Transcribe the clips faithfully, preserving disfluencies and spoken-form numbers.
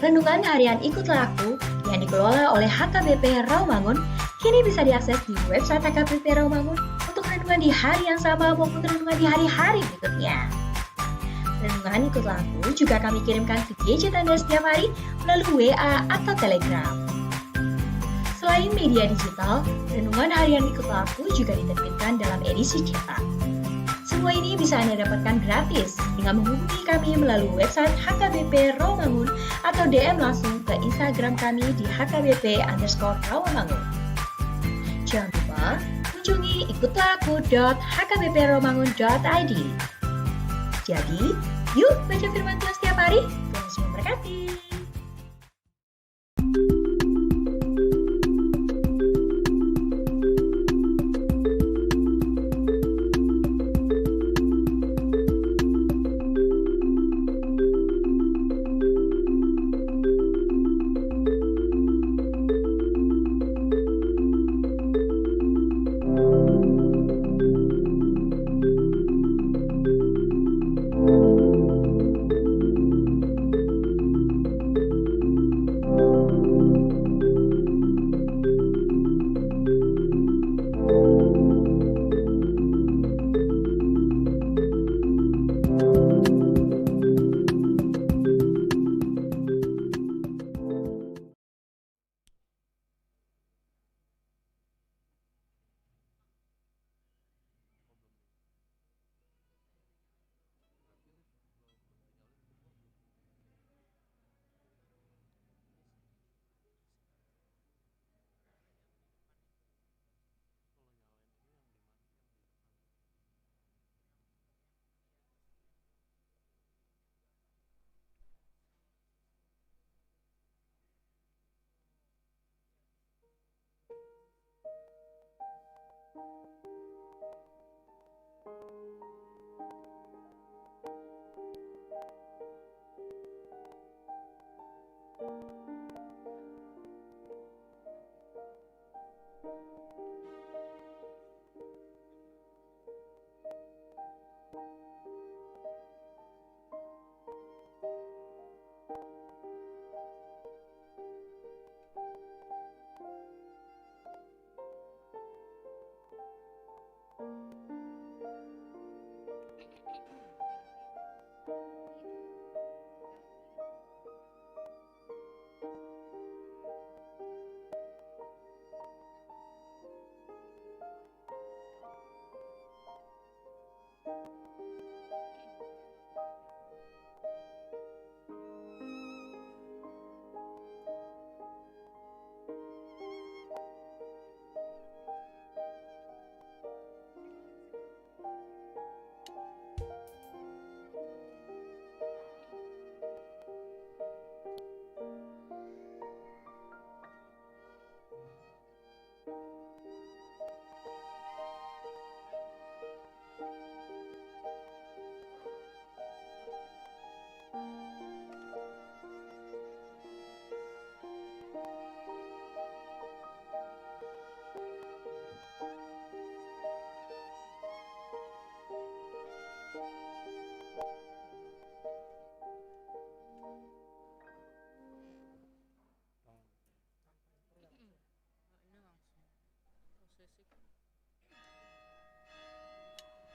Renungan harian Ikutlah Aku yang dikelola oleh H K B P Rawamangun kini bisa diakses di website H K B P Rawamangun untuk renungan di hari yang sama maupun renungan di hari-hari berikutnya. Renungan Ikutlah Aku juga kami kirimkan ke gadget Anda setiap hari melalui W A atau Telegram. Selain media digital, renungan harian Ikutlah Aku juga diterbitkan dalam edisi cetak. Semua ini bisa Anda dapatkan gratis dengan menghubungi kami melalui website H K B P Rawamangun atau D M langsung ke Instagram kami di H K B P underscore Rawamangun. Jangan lupa kunjungi ikutlah aku dot H K B P rawamangun dot I D. Jadi, yuk baca firman Tuhan setiap hari. Tuhan Yesus memberkati.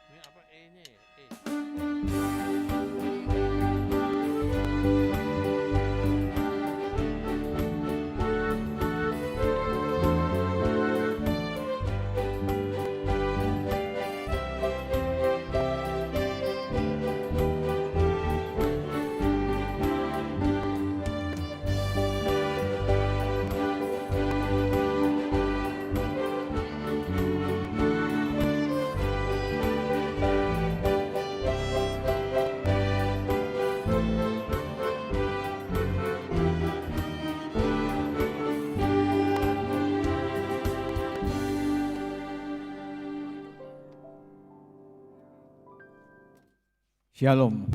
Ini apa E-nya ya? E. Syalom.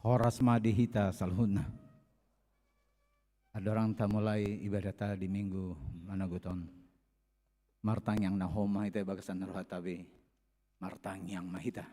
Horas ma di hita saluhutna. Andorang tamulai ibadatta di Minggu manogot on, martangiang na hohom ma hita di bagasan rohanta be. Martangiang ma hita.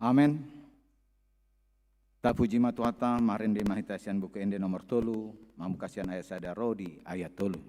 Amen. Tapuji ma Tuhanta, marende ma hita sian Buku Ende nomor tolu, mamungka sian ayat sada ro di ayat tolu.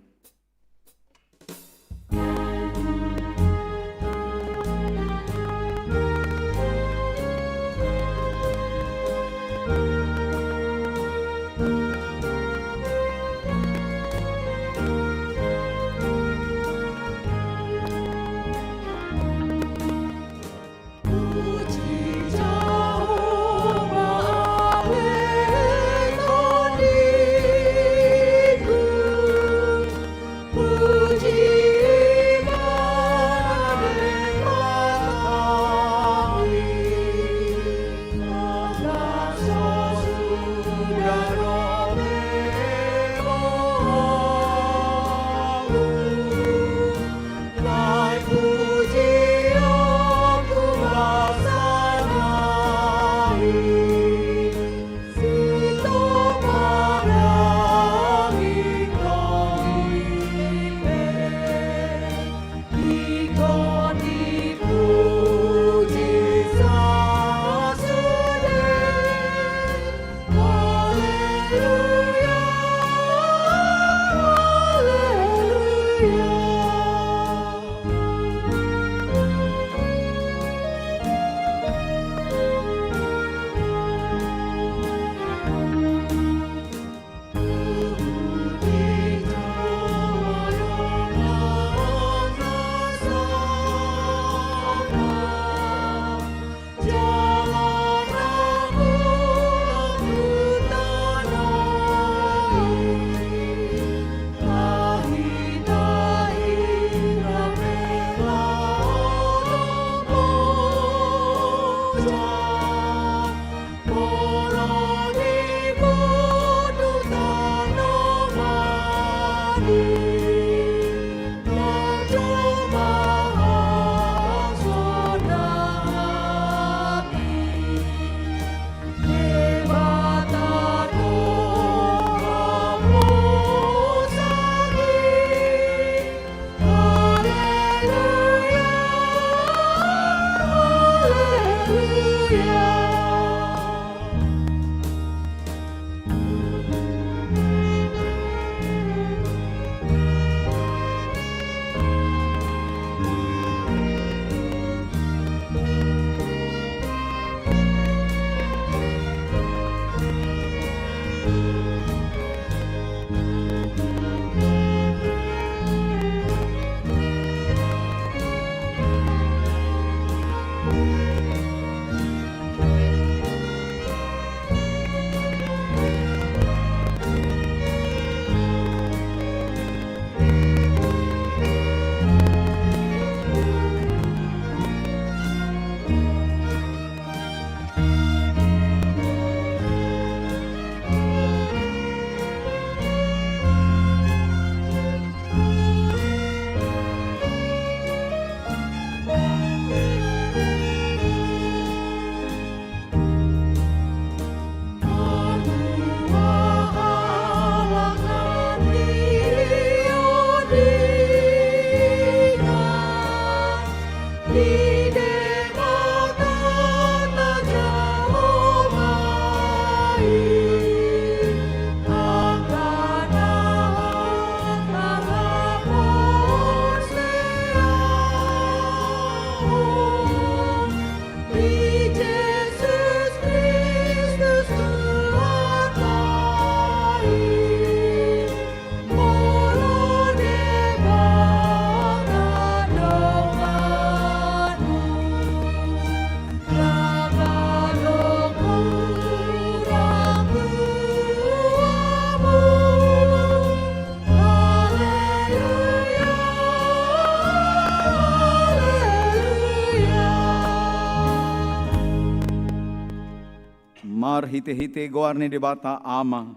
Marhitehite goar ni Debata Ama,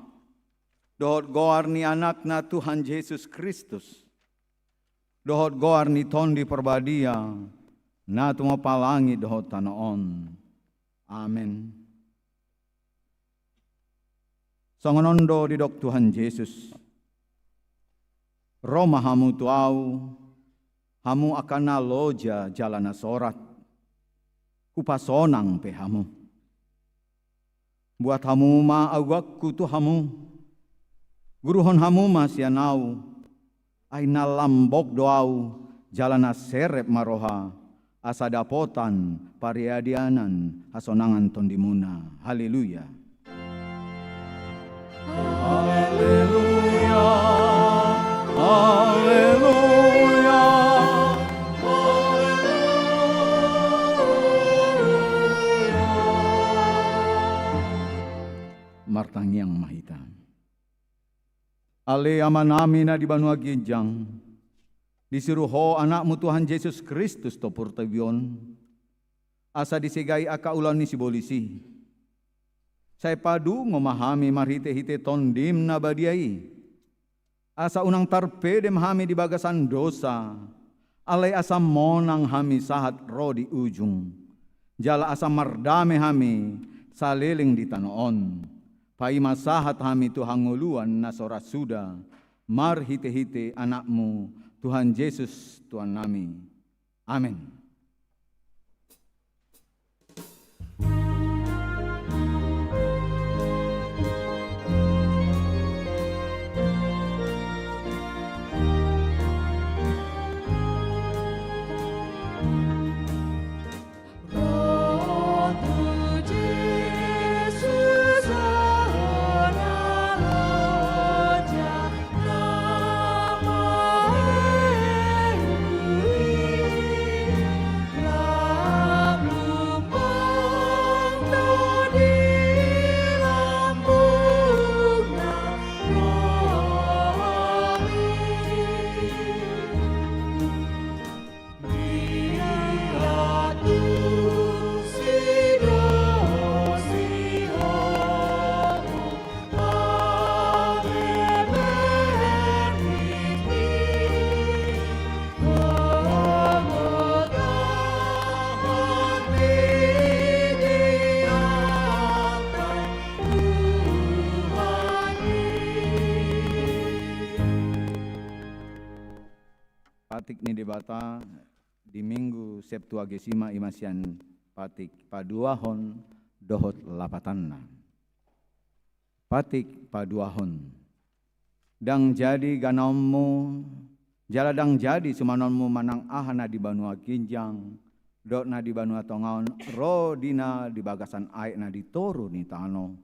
dohot goar ni Anakna Tuhan Jesus Kristus, dohot goar ni Tondi Parbadia, na tumompa langit dohot tano on. Amen. Songon on do didok Tuhan Jesus: Ro ma hamu tu Ahu, hamu angka na loja jala na sorat. hupasonang pe hamu. Buat hamu ma agoanku tu hamu, guruhon hamu ma sian ahu, ai na lambok do ahu, jala na serep ma roha, asa dapotan pariadianan hasonangan tondimuna. Haleluya. Haleluya, haleluya, haleluya. Martangiang ma hita. Ale Amanami na di banua ginjang, disuruh Ho Anakmu Tuhan Jesus Kristus tu portibi on, asa disegai angka ulaon ni sibolis i. Sai padungo ma hami marhitehite Tondim na badia i, asa unang tarpedem hami di bagasan dosa, alai asa monang hami sahat ro di ujung, jala asa mardame hami saleleng di tano on. Paima sahat hami tu hangoluan na so ra suda, marhitehite Anakmu, Tuhan Jesus, Tuhannami. Amen. Patik ni Debata di Minggu Septuagesima i ma sian patik paduahon dohot lapatanna. Patik paduahon. Ndang jadi ganaonmu, jala ndang jadi sumanonmu manang aha na di banua ginjang dohot na di banua tonga on ro di na di bagasan aek na di toru ni tano,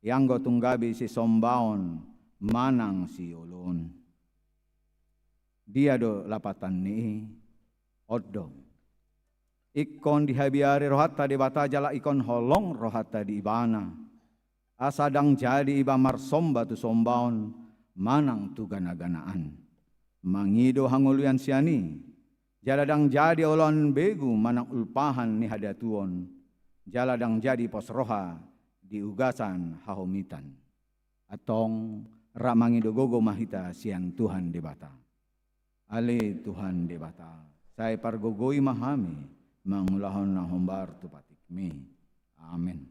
ianggo tung gabe sisombaon manang sioloon. Dia do lapatan ni i? On do. Ingkon dihabiari rohanta Debata jala ingkon holong rohanta di Ibana, asa ndang jadi iba marsomba tu sombaon manang tu ganaganaan. Mangido hangoluan sian i, jala ndang jadi oloan begu manang ulpahan ni hadatuon, jala ndang jadi pos roha di ugasan hahomitan. Antong, rap mangido gogo ma hita sian Tuhan Debata. Ale Tuhan Debata, sai pargogoi ma hami mangulahon na hombar tu patikmi. Amen.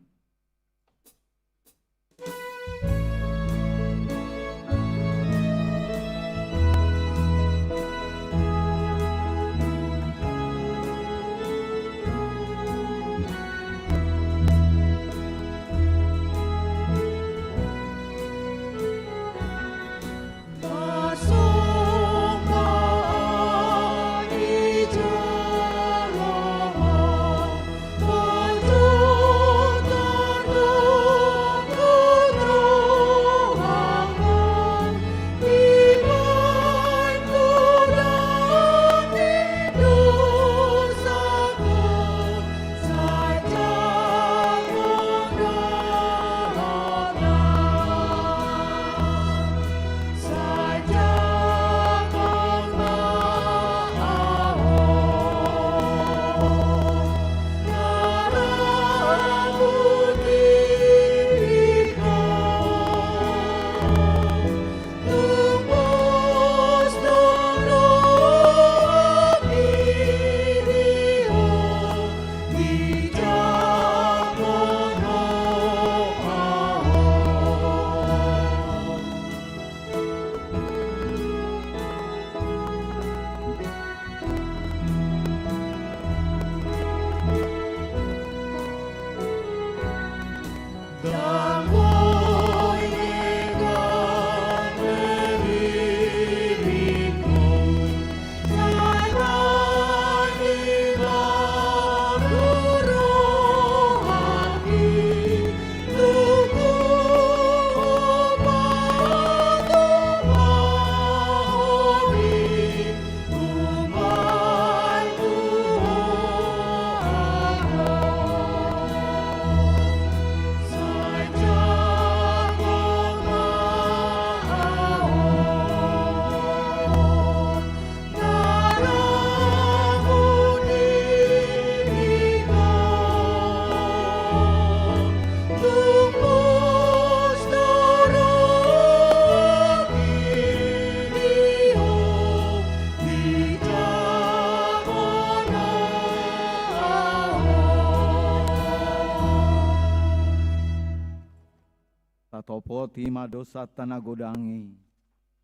Tatopoti ma dosanta na godang i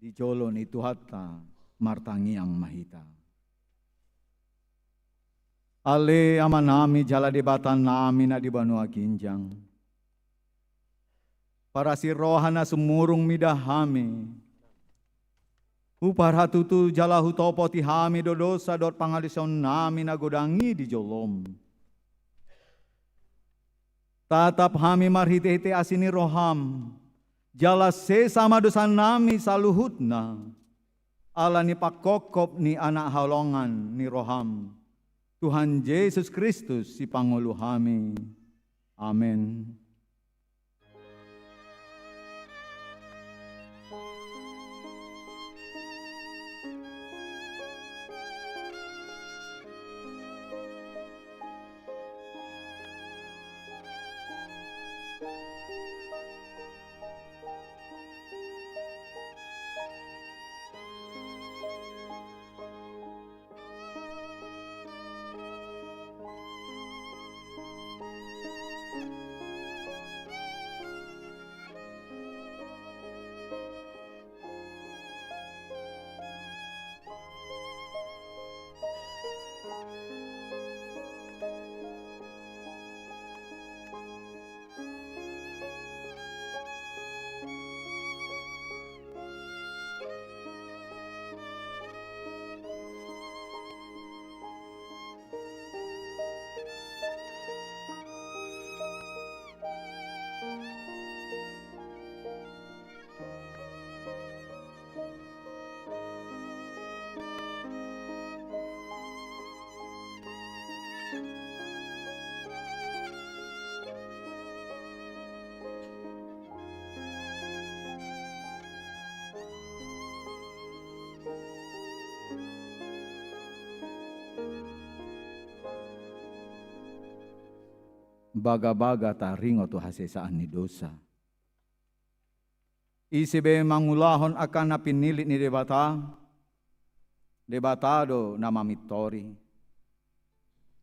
di jolo ni Tuhanta, martangiang ma hita. Ale Amanami jala Debatanami na di banua ginjang. Parasi roha na sumurung mida hami. Huparhatutu jala hutopoti hami do dosa dohot pangalaosionnami na godang i di jolom. Tatap hami marhitehite asi ni roham, jala sesa ma dosanami saluhutna, ala ni pangkophop ni Anak haholongan ni roham, Tuhan Jesus Kristus Sipangolu hami. Amen. Bagabaga taringot tu hasesaan ni dosa. Ise be mangulahon angka na pinillit ni Debata, Debata do na mamintori.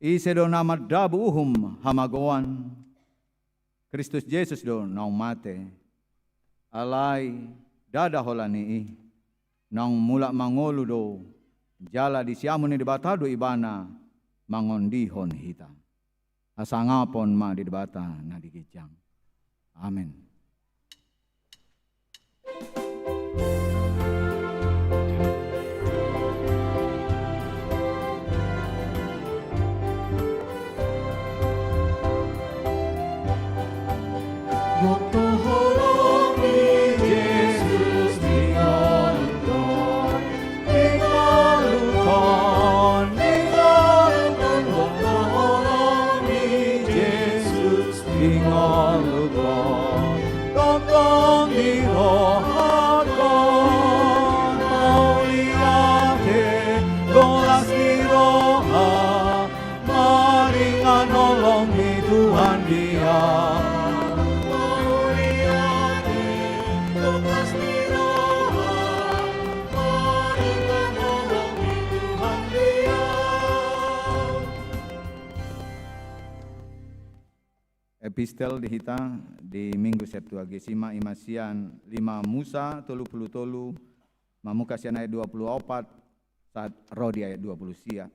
Ise do na mandabu uhum hamagoan, Kristus Jesus do naung mate. Alai ndada holan i, naung mulak mangolu do, jala di siamun ni Debata do ibana mangondihon hita. Hasangapon ma di Debata na di ginjang. Amen. Ingoluhon tongtong di rohangku, mauliate, golas ni roha, maringan holong ni Tuhan dia. Mauliate, golas ni roha, maringan holong ni Tuhan dia. Epistel di hita di Minggu Septuagesima, ima sian lima Musa tolu pulu tolu, mamungka sian ayat dua pulu opat sahat ro di ayat dua pulu sia.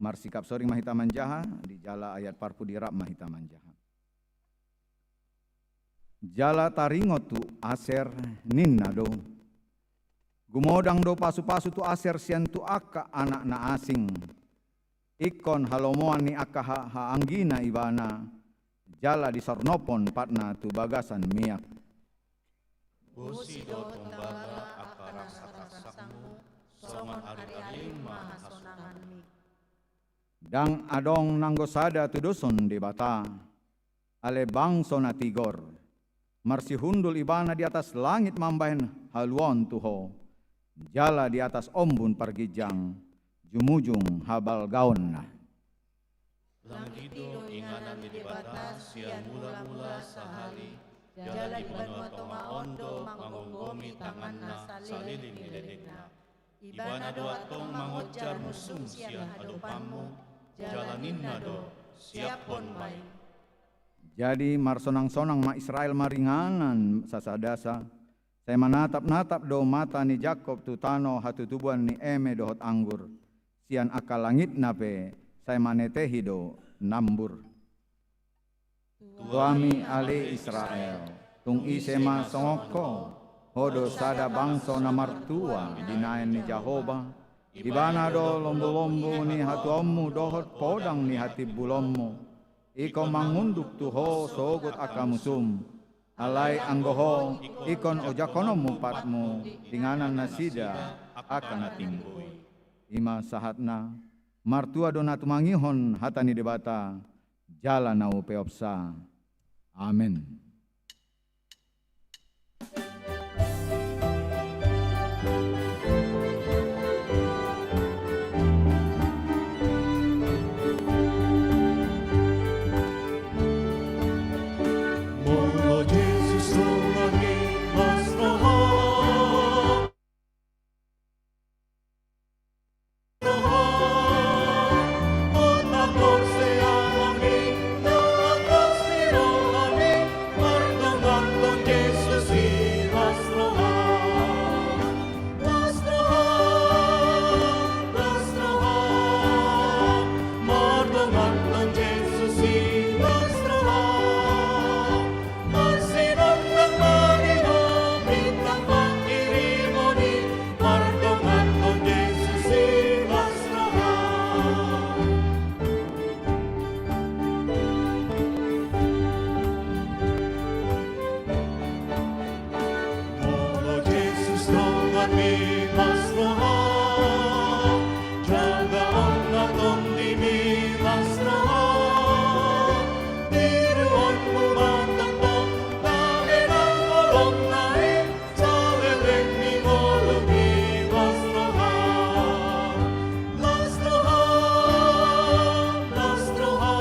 Marsikap soring ma hita manjaha, di jala ayat parpudi rap ma hita manjaha. Jala taringot tu Aser, ninna do: Gumodang do pasu-pasu tu Aser sian tu angka anak na asing. Ingkon halomoan ni angka ha-, haanggina ibana, jala disornophon patna tu bagasan miak. Bosi do tumbaga angka raksaraksakmu, songon ari-arim ma hasonanganmi. Ndang adong nanggo sada tudoson Debata, ale bangso na tigor. Marsihundul ibana di atas langit mambahen haluaon tu ho, jala di atas ombun parginjang jumujung habalgaonna. Langit do inganan ni Debata sian mula-mula sahali, jala di banua tonga on do manggomgomi tanganna saleleng ni lelengna. Ibana do antong mangonjar musum sian adopanmu, jala ninna do: Siaphon ma i. Jadi marsonang-sonang ma Israel maringanan sasadasa, sai manatap-natap do mata ni Jakob tu tano hatutubuan ni eme dohot anggur, sian angka langitna pe sai manetehi do nambur. Tuami ale Israel, tung ise ma songon ho? Ho do sada bangso na martua binahen ni Jahowa. Ibana do lombu-lombu ni hatuaonmu dohot podang ni hatimbulonmu. Ingkon mangunduk tu ho sogot angka musum. Alai anggo ho, ingkon ojakhononmu patmu di inganan nasida angka na timbo i. I ma sahatna. Martua do na tumangihon hata ni Debata, jala na upeopsa. Amen. Molo Jesus dongan ni mas roha. Marsinondang ma di ho, bintang panghirimon i, mardongan Tuhan Jesus i las roha. Molo Jesus donganmi las roha, jagaon ma tondimi las roha. Tiruonmu ma tongtong na menang holongna i, saleleng ni ngolumi las roha. Las roha, las roha,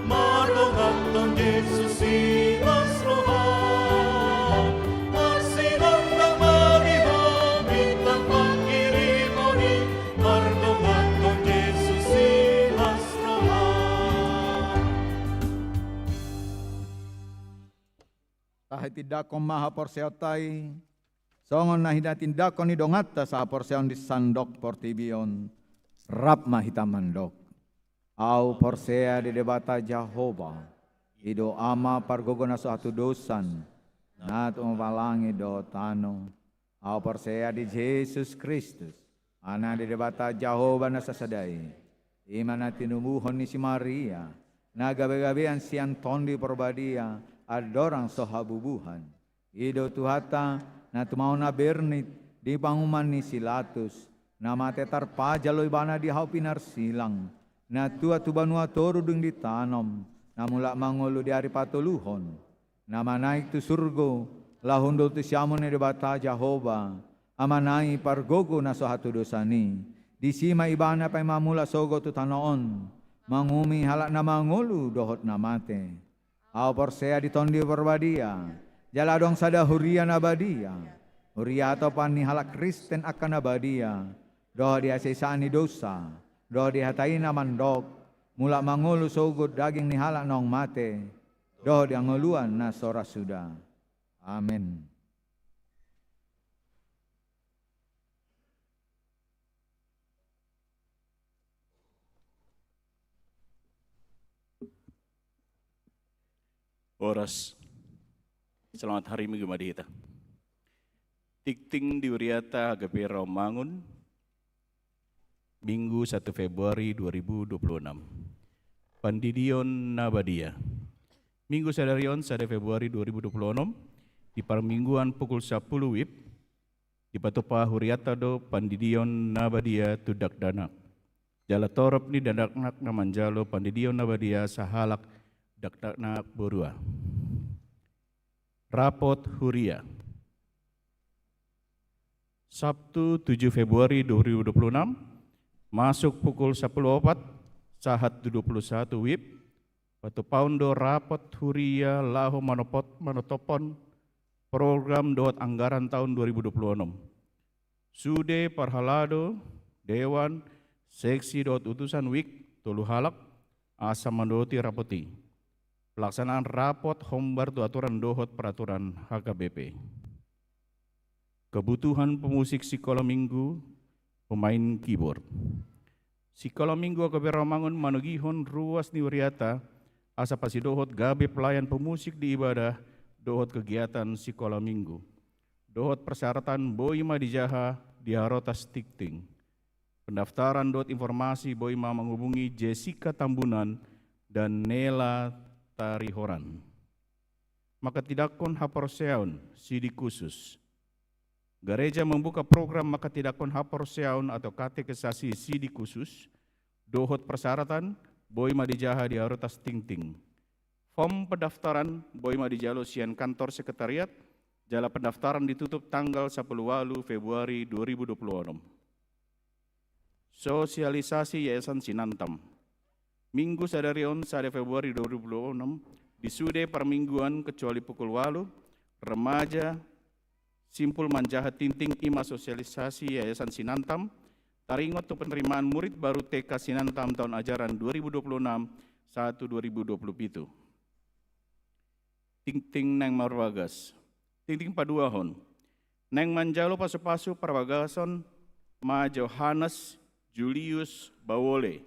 mardongan Tuhan Jesus i las roha. Marsinondang ma di ho, bintang panghirimon i, mardongan Tuhan Jesus i las roha. Tahe tindakkon ma haporseaonta i, songon na hinatindakon ni donganta sahaporseaon di sandok portibi on. Rap ma hita mandok. Au porsea di Debata Jahowa, i do Ama pargogo na so hatudosan, na tumompa langit dohot tano. Au porsea di Jesus Kristus, Anak ni Debata Jahowa na sasada i. I ma na tinubuhon ni si Maria, na gabe-gabean sian Tondi Parbadia, andorang so habubuhan. I do Tuhanta, na tumaon na bernit di panguhuman ni si Latus, na mate tarpajal do ibana di hau pinarsilang, na tua tu banua toru dung ditanom, na mulak mangolu di ari patoluhon, na manaek tu surgo, laho hundul tu siamun ni Debata Jahowa, Amana i pargogo na so hatudosan i. Disi ma ibana paima mulak sogot tu tano on, manguhumi halak na mangolu dohot na mate. Au porsea di Tondi Parbadia, jala adong sada huria na badia, huria hatopan ni halak Kristen angka na badia, dohot di hasesaan ni dosa, dohot di hata i na mandok, mulak mangolu sogot daging ni halak naung mate, dohot di hangoluan na so ra suda. Amen. Horas. Selamat hari Minggu ma di hita. Tingting di huriata H K B P Rawamangun, Minggu satu Februari dua ribu dua puluh enam. Pandidion na badia. Minggu sadari on, sada Februari dua ribu dua puluh enam, di parmingguan pukul sapuluh wib, dipatupa huriata do pandidion na badia tu dakdanak. Jala torop ni dakdanak na manjalo pandidion na badia sahalak dakdanak borua. Rapot huria. Sabtu tujuh Februari dua ribu dua puluh enam, masuk pukul sapuluh opat, sahat tu dua puluh satu wib, patupaon do rapot huria laho manopot-, manotophon program dohot anggaran taon dua ribu dua puluh enam. Sude parhalado, dewan, seksi dohot utusan wik tolu halak, asa mandohoti rapot i. Pelaksanaan rapot hombar tu aturan dohot peraturan H K B P. Kebutuhan pemusik sikola minggu, pemain keyboard. Sikola minggu H K B P Rawamangun manogihon ruas ni huriata, asa pasidohot gabe pelayan pemusik di ibadah, dohot kegiatan sikola minggu. Dohot persyaratan boi ma dijaha di Harotas Tingting. Pendaftaran dohot informasi boi ma menghubungi Jessica Tambunan dan Nela Tarihoran. Manghatindangkon haporseaon, sidik khusus. Gareja membuka program manghatindangkon haporseaon atau katekisasi sidik khusus, dohot persyaratan boi ma dijaha di Harotas Tingting. Form pendaftaran boi ma dijalo sian kantor sekretariat, jala pendaftaran ditutup tanggal sapuluh walu Februari dua ribu dua puluh enam. Sosialisasi Yayasan Sinantam. Minggu sadari on, sada Februari dua ribu dua puluh enam, di sude parmingguan kecuali pukul walu, remaja simpul manjaha tingting, i ma sosialisasi Yayasan Sinantam, taringot tu penerimaan murid baru T K Sinantam taon ajaran dua ribu dua puluh enam sahat tu dua ribu dua puluh pitu. Tingting naeng marbagas. Tingting paduahon. Naeng manjalo pasupasu parbagason ma Johannes Julius Bawole,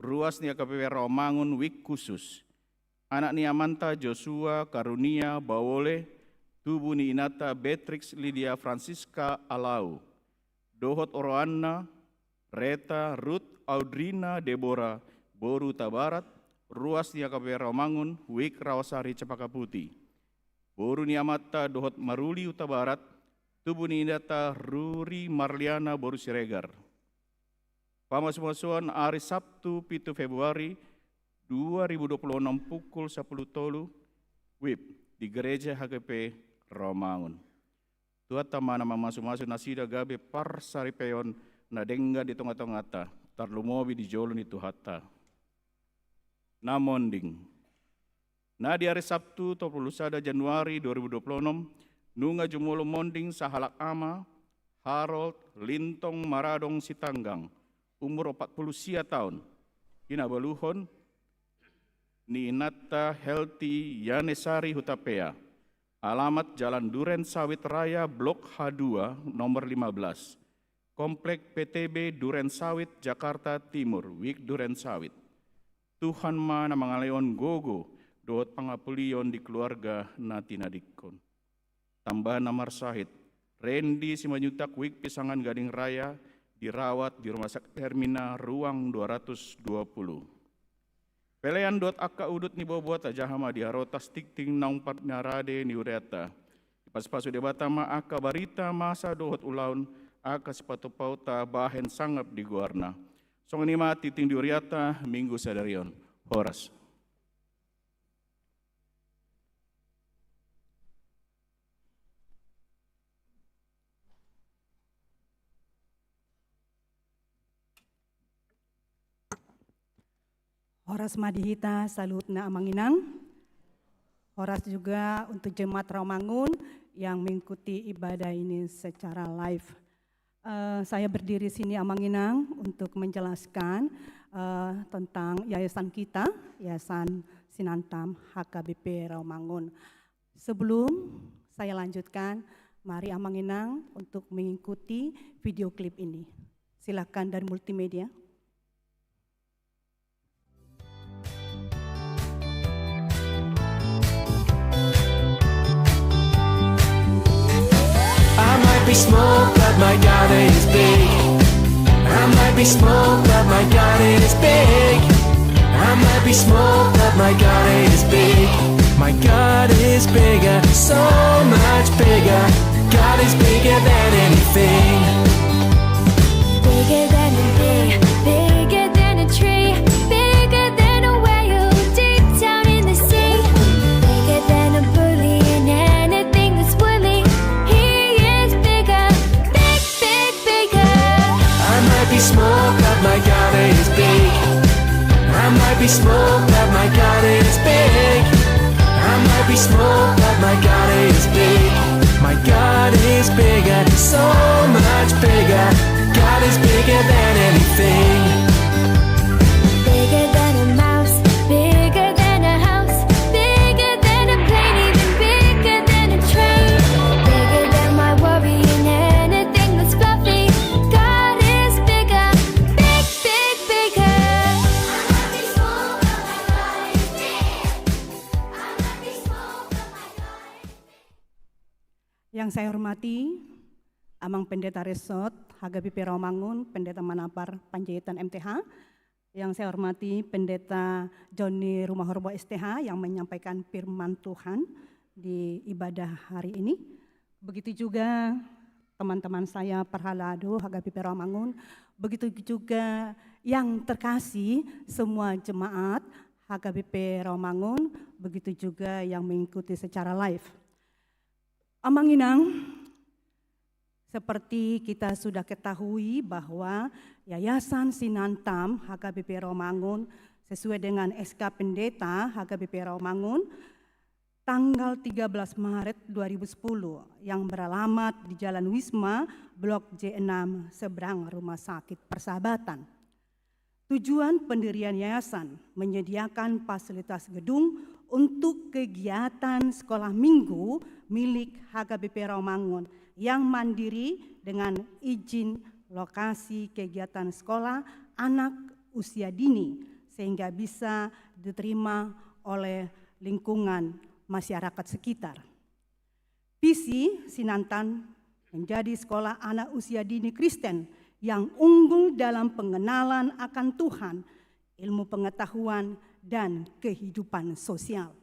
ruas ni H K B P Rawamangun, wik khusus. Anak ni amanta Joshua Karunia Bawole, tubu ni inanta Beatrix Lydia Francisca Alau, dohot oroanna Reta, Ruth, Audrina, Deborah, boru Hutabarat, ruas ni H K B P Rawamangun, wik Rawasari Cempaka Putih. Boru ni amanta dohot Maruli Hutabarat, tubu ni inanta Ruri Marliana boru Siregar. Pamasumasuon ari Sabtu pitu Februari dua ribu dua puluh enam pukul sapuluh tolu wib di Gereja H K B P Rawamangun. Tuhanta ma na mamasumasu nasida gabe parsaripeon na denggan di tongatonganta, tarlumobi di jolo ni Tuhanta. Na monding. Na di ari Sabtu tolu puluh sada Januari dua ribu dua puluh enam, nunga jumolo monding sahalak ama, Harold Lintong Maradong Sitanggang, umur opat puluh sia taon, hinabaluhon ni inanta Helty Yanesari Hutapea, alamat Jalan Duren Sawit Raya, Blok H dua, nomor lima belas, Komplek P T B Duren Sawit, Jakarta Timur, wik Duren Sawit. Tuhan ma na mangalehon gogo dohot pangapulion di keluarga na tinadingkon. Tambahan na marsahit, Rendi Simanjuntak, wik Pisangan Gading Raya, dirawat di Rumah Sakit Hermina, ruang dua ratus dua puluh. Pelean dohot angka udut ni boaboa tajaha ma di Harotas Tingting naung parade ni huriata. Dipasupasu Debata ma angka barita, masa dohot ulaon, angka sipatupaonta bahen sangap di goarna. Songon i ma tingting di huriata Minggu sadari on. Horas. Horas ma di hita saluhutna Amang Inang. Horas juga untuk jemaat Rawamangun yang mengikuti ibadah ini secara live. Eh, saya berdiri sini, Amang Inang, untuk menjelaskan, eh, tentang yayasan kita, Yayasan Sinantam H K B P Rawamangun. Sebelum saya lanjutkan, mari Amang Inang untuk mengikuti video klip ini. Silakan dari multimedia. Small, but my God is big. I might be small, but my God is big. I might be small, but my God is big. My God is bigger, so much bigger. God is bigger than anything. Bigger than a big, bigger than a tree, bigger than a whale deep down in the sea, bigger than a bully and anything that's woolly. He is bigger, big, big, bigger. I might be small, but my God is big. I might be small, but my God is big. I might be small, but my God is big. My God is bigger, so much bigger. God is bigger than anything. Bigger than a mouse, bigger than a house, bigger than a plane, even bigger than a train. Bigger than my worry and anything that's fluffy. God is bigger, big, big, bigger. I might be small, but my God is big. I might be small, but my God is big. Yang saya hormati Amang Pendeta Resort H K B P Rawamangun, Pendeta Manabar Panjaitan M T H. Yang saya hormati Pendeta Joni Rumahorbo S T H yang menyampaikan firman Tuhan di ibadah hari ini. Begitu juga teman-teman saya Parhalado H K B P Rawamangun. Begitu juga yang terkasih semua jemaat H K B P Rawamangun. Begitu juga yang mengikuti secara live. Amang Inang, seperti kita sudah ketahui bahwa Yayasan Sinantam H K B P Rawamangun sesuai dengan S K Pendeta H K B P Rawamangun tanggal tiga belas Maret dua ribu sepuluh yang beralamat di Jalan Wisma, Blok J enam, seberang Rumah Sakit Persahabatan. Tujuan pendirian yayasan menyediakan fasilitas gedung untuk kegiatan sekolah minggu milik H K B P Rawamangun yang mandiri dengan izin lokasi kegiatan sekolah anak usia dini, sehingga bisa diterima oleh lingkungan masyarakat sekitar. Visi Sinantam menjadi sekolah anak usia dini Kristen yang unggul dalam pengenalan akan Tuhan, ilmu pengetahuan, dan kehidupan sosial.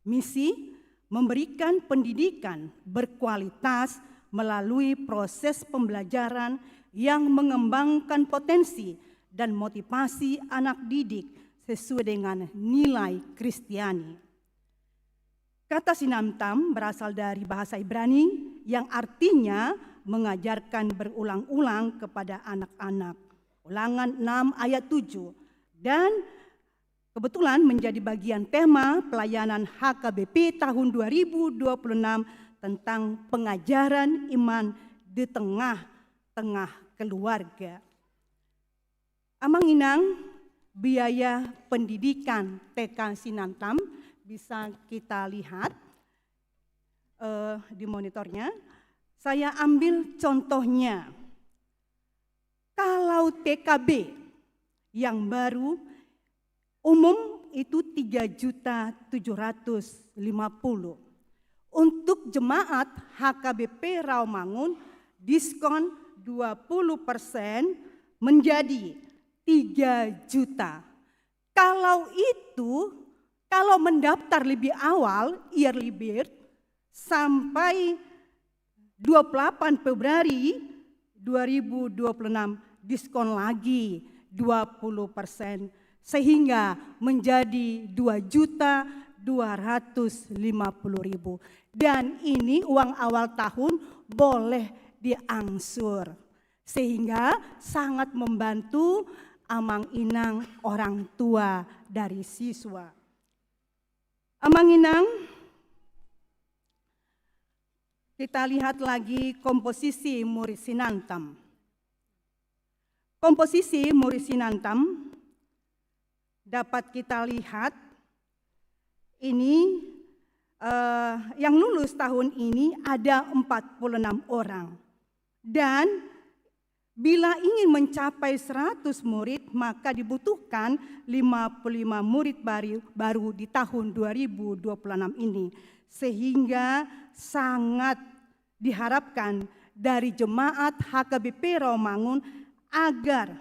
Misi: memberikan pendidikan berkualitas melalui proses pembelajaran yang mengembangkan potensi dan motivasi anak didik sesuai dengan nilai Kristiani. Kata Sinantam berasal dari bahasa Ibrani yang artinya mengajarkan berulang-ulang kepada anak-anak. Ulangan enam ayat tujuh. Dan kebetulan menjadi bagian tema pelayanan H K B P tahun dua ribu dua puluh enam tentang pengajaran iman di tengah-tengah keluarga. Amang Inang, biaya pendidikan T K Sinantam bisa kita lihat, eh, di monitornya. Saya ambil contohnya. Kalau T K B yang baru umum itu tiga juta tujuh ratus lima puluh. Untuk jemaat H K B P Rawamangun, diskon dua puluh persen menjadi tiga juta. Kalau itu, kalau mendaftar lebih awal, early bird, sampai dua puluh delapan Februari dua ribu dua puluh enam, diskon lagi dua puluh persen, sehingga menjadi dua juta dua ratus lima puluh ribu. Dan ini uang awal tahun boleh diangsur, sehingga sangat membantu amang inang orang tua dari siswa. Amang inang, kita lihat lagi komposisi murid Sinantam. Komposisi murid Sinantam dapat kita lihat ini, eh, yang lulus tahun ini ada empat puluh enam orang. Dan bila ingin mencapai seratus murid, maka dibutuhkan lima puluh lima murid baru, baru di tahun dua ribu dua puluh enam ini. Sehingga sangat diharapkan dari jemaat H K B P Rawamangun agar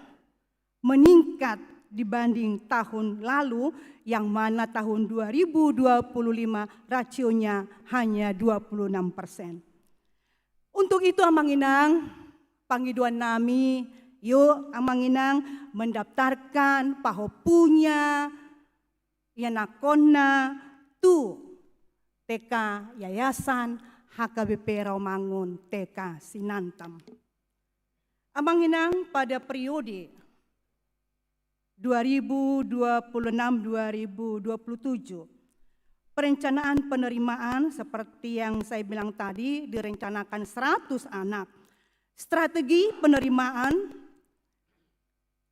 meningkat dibanding tahun lalu, yang mana tahun dua ribu dua puluh lima rasionya hanya dua puluh enam persen. Untuk itu, Amang Inang, pangidoan nami, yuk, Amang Inang, mendaftarkan pahompuna, ianakhonna tu T K Yayasan H K B P Rawamangun T K Sinantam. Amang Inang, pada periode dua ribu dua puluh enam dua ribu dua puluh tujuh, perencanaan penerimaan seperti yang saya bilang tadi, direncanakan seratus anak. Strategi penerimaan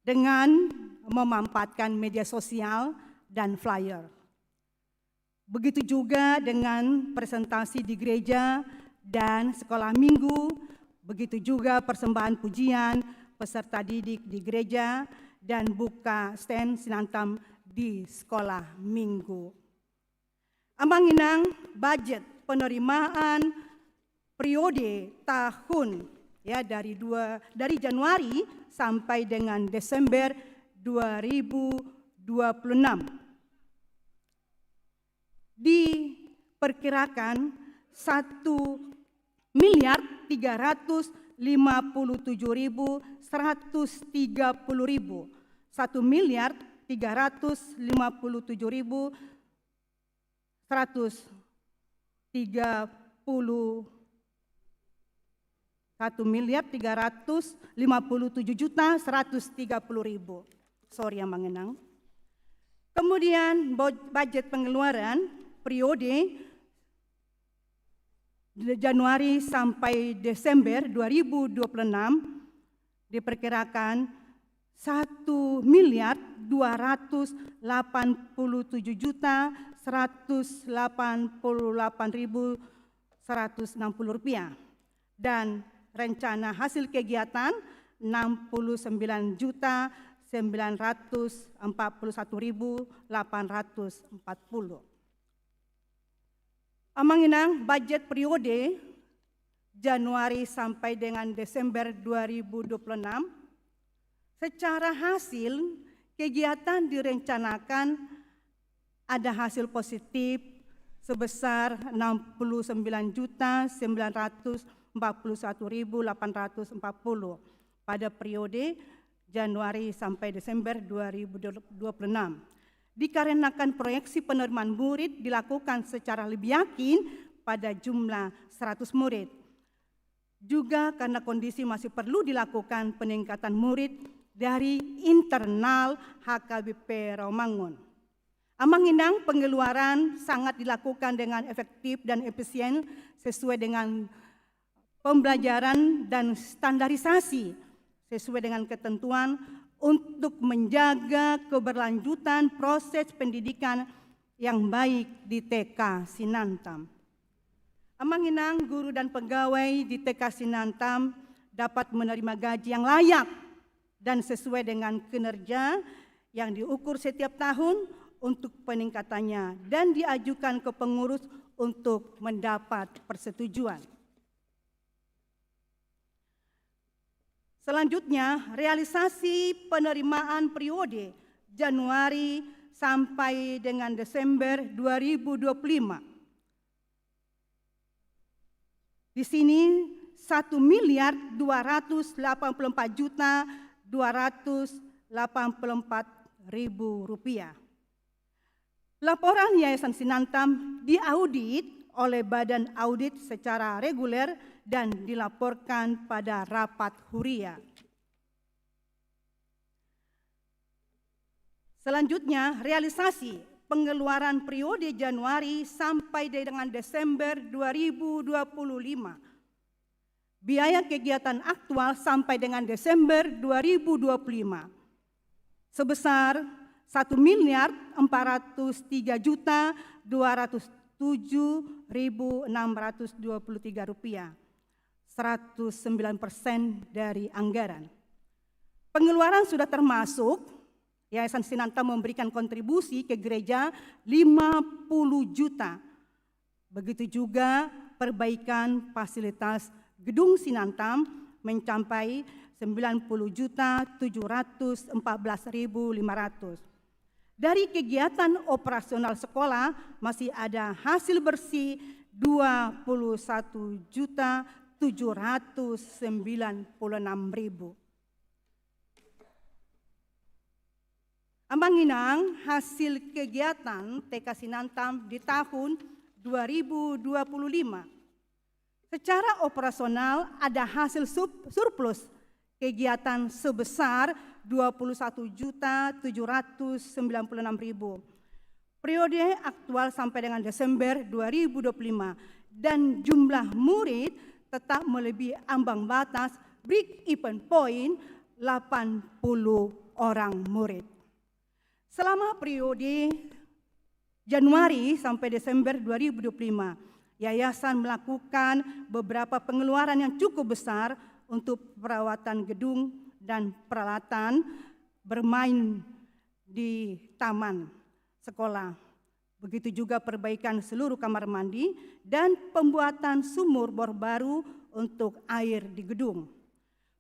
dengan memanfaatkan media sosial dan flyer. Begitu juga dengan presentasi di gereja dan sekolah minggu, begitu juga persembahan pujian peserta didik di gereja dan buka stand Sinantam di sekolah minggu. Amang Inang, budget penerimaan periode tahun, ya, dari dua, dari Januari sampai dengan Desember dua ribu dua puluh enam diperkirakan satu miliar tiga ratus lima puluh tujuh ribu seratus tiga puluh ribu. Satu miliar tiga ratus lima puluh tujuh ribu seratus tiga puluh, satu miliar tiga ratus lima puluh tujuh juta seratus tiga puluh ribu. Sorry, Amang Inang. Kemudian, bo-, budget pengeluaran periode Januari sampai Desember dua ribu dua puluh enam diperkirakan satu miliar dua ratus delapan puluh tujuh juta seratus delapan puluh delapan ribu seratus enam puluh rupiah, dan rencana hasil kegiatan enam puluh sembilan juta sembilan ratus empat puluh satu ribu delapan ratus empat puluh. Amang Inang, budget periode Januari sampai dengan Desember dua ribu dua puluh enam, secara hasil kegiatan direncanakan ada hasil positif sebesar enam puluh sembilan juta sembilan ratus empat puluh satu ribu delapan ratus empat puluh pada periode Januari sampai Desember dua ribu dua puluh enam. Dikarenakan proyeksi penerimaan murid dilakukan secara lebih yakin pada jumlah seratus murid. Juga karena kondisi masih perlu dilakukan peningkatan murid dari internal H K B P Rawamangun. Amang Inang, pengeluaran sangat dilakukan dengan efektif dan efisien sesuai dengan pembelajaran dan standarisasi sesuai dengan ketentuan untuk menjaga keberlanjutan proses pendidikan yang baik di T K Sinantam. Amang Inang, guru dan pegawai di T K Sinantam dapat menerima gaji yang layak dan sesuai dengan kinerja yang diukur setiap tahun untuk peningkatannya dan diajukan ke pengurus untuk mendapat persetujuan. Selanjutnya, realisasi penerimaan periode Januari sampai dengan Desember dua ribu dua puluh lima. Di sini satu miliar dua ratus delapan puluh empat juta dua ratus delapan puluh empat ribu rupiah. Laporan Yayasan Sinantam diaudit oleh Badan Audit secara reguler dan dilaporkan pada rapat huria. Selanjutnya, realisasi pengeluaran periode Januari sampai dengan Desember dua ribu dua puluh lima. Biaya kegiatan aktual sampai dengan Desember dua ribu dua puluh lima sebesar satu miliar empat ratus tiga juta dua ratus tujuh ribu enam ratus dua puluh tiga rupiah, seratus sembilan persen dari anggaran. Pengeluaran sudah termasuk Yayasan Sinantam memberikan kontribusi ke gereja lima puluh juta. Begitu juga perbaikan fasilitas gedung Sinantam mencapai sembilan puluh juta tujuh ratus empat belas ribu lima ratus. Dari kegiatan operasional sekolah masih ada hasil bersih dua puluh satu juta tujuh ratus sembilan puluh enam ribu. Amang Inang, hasil kegiatan T K Sinantam di tahun dua ribu dua puluh lima. Secara operasional ada hasil sub-, surplus kegiatan sebesar dua puluh satu juta tujuh ratus sembilan puluh enam ribu. Periode aktual sampai dengan Desember dua ribu dua puluh lima dan jumlah murid tetap melebihi ambang batas break even point delapan puluh orang murid. Selama periode Januari sampai Desember dua ribu dua puluh lima, yayasan melakukan beberapa pengeluaran yang cukup besar untuk perawatan gedung dan peralatan bermain di taman sekolah. Begitu juga perbaikan seluruh kamar mandi dan pembuatan sumur bor baru untuk air di gedung.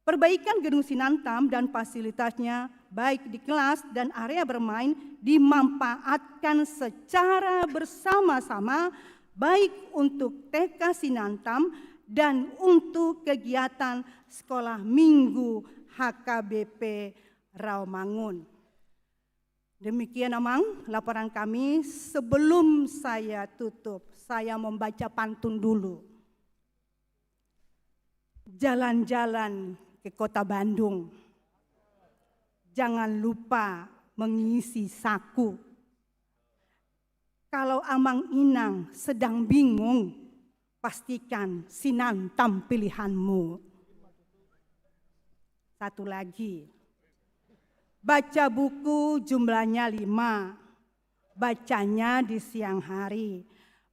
Perbaikan gedung Sinantam dan fasilitasnya, baik di kelas dan area bermain, dimanfaatkan secara bersama-sama, baik untuk T K Sinantam dan untuk kegiatan Sekolah Minggu H K B P Rawamangun. Demikian, Amang, laporan kami. Sebelum saya tutup, saya membaca pantun dulu. Jalan-jalan ke kota Bandung, jangan lupa mengisi saku. Kalau Amang Inang sedang bingung, pastikan Sinantam pilihanmu. Satu lagi, baca buku jumlahnya lima, bacanya di siang hari.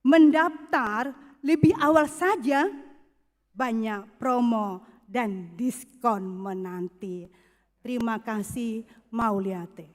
Mendaftar lebih awal saja, banyak promo dan diskon menanti. Terima kasih, mauliate.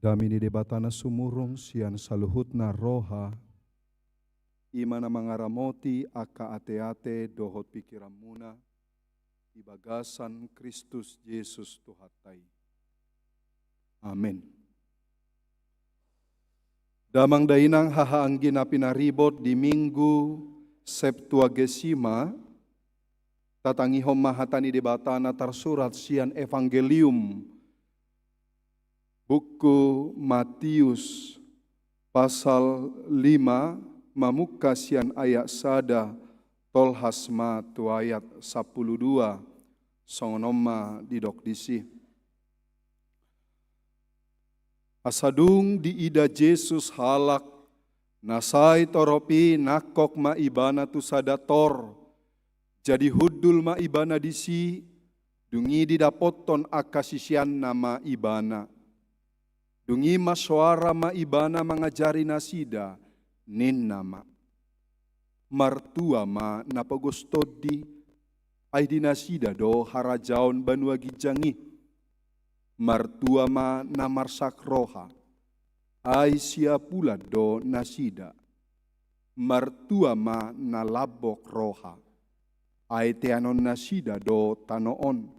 Dame ni Debata na sumurung sian saluhutna roha, i ma na mangaramoti angka ateate dohot pingkiranmuna di bagasan Kristus Jesus Tuhanta i. Amen. Damang dainang hahaanggi na pinaribot, di Minggu Septuagesima, tatangihon ma hata ni Debata na tarsurat sian Evangelium buku Matius pasal lima, mamungka sian ayat sada, tolhas ma tu ayat sampulu dua, songon on ma didok disi. Asa dung diida Jesus halak na sai torop i, nangkok ma ibana tu sada tor. Jadi hundul ma ibana disi, dung i didapothon angka siseanna ma ibana. Dung i marsoara ma ibana mangajari nasida, ninna ma: Martua ma na pogos tondi, ai di nasida do harajaon banua ginjang i. Martua ma na marsak roha, ai siapulan do nasida. Martua ma na lambok roha, ai teanon nasida do tano on.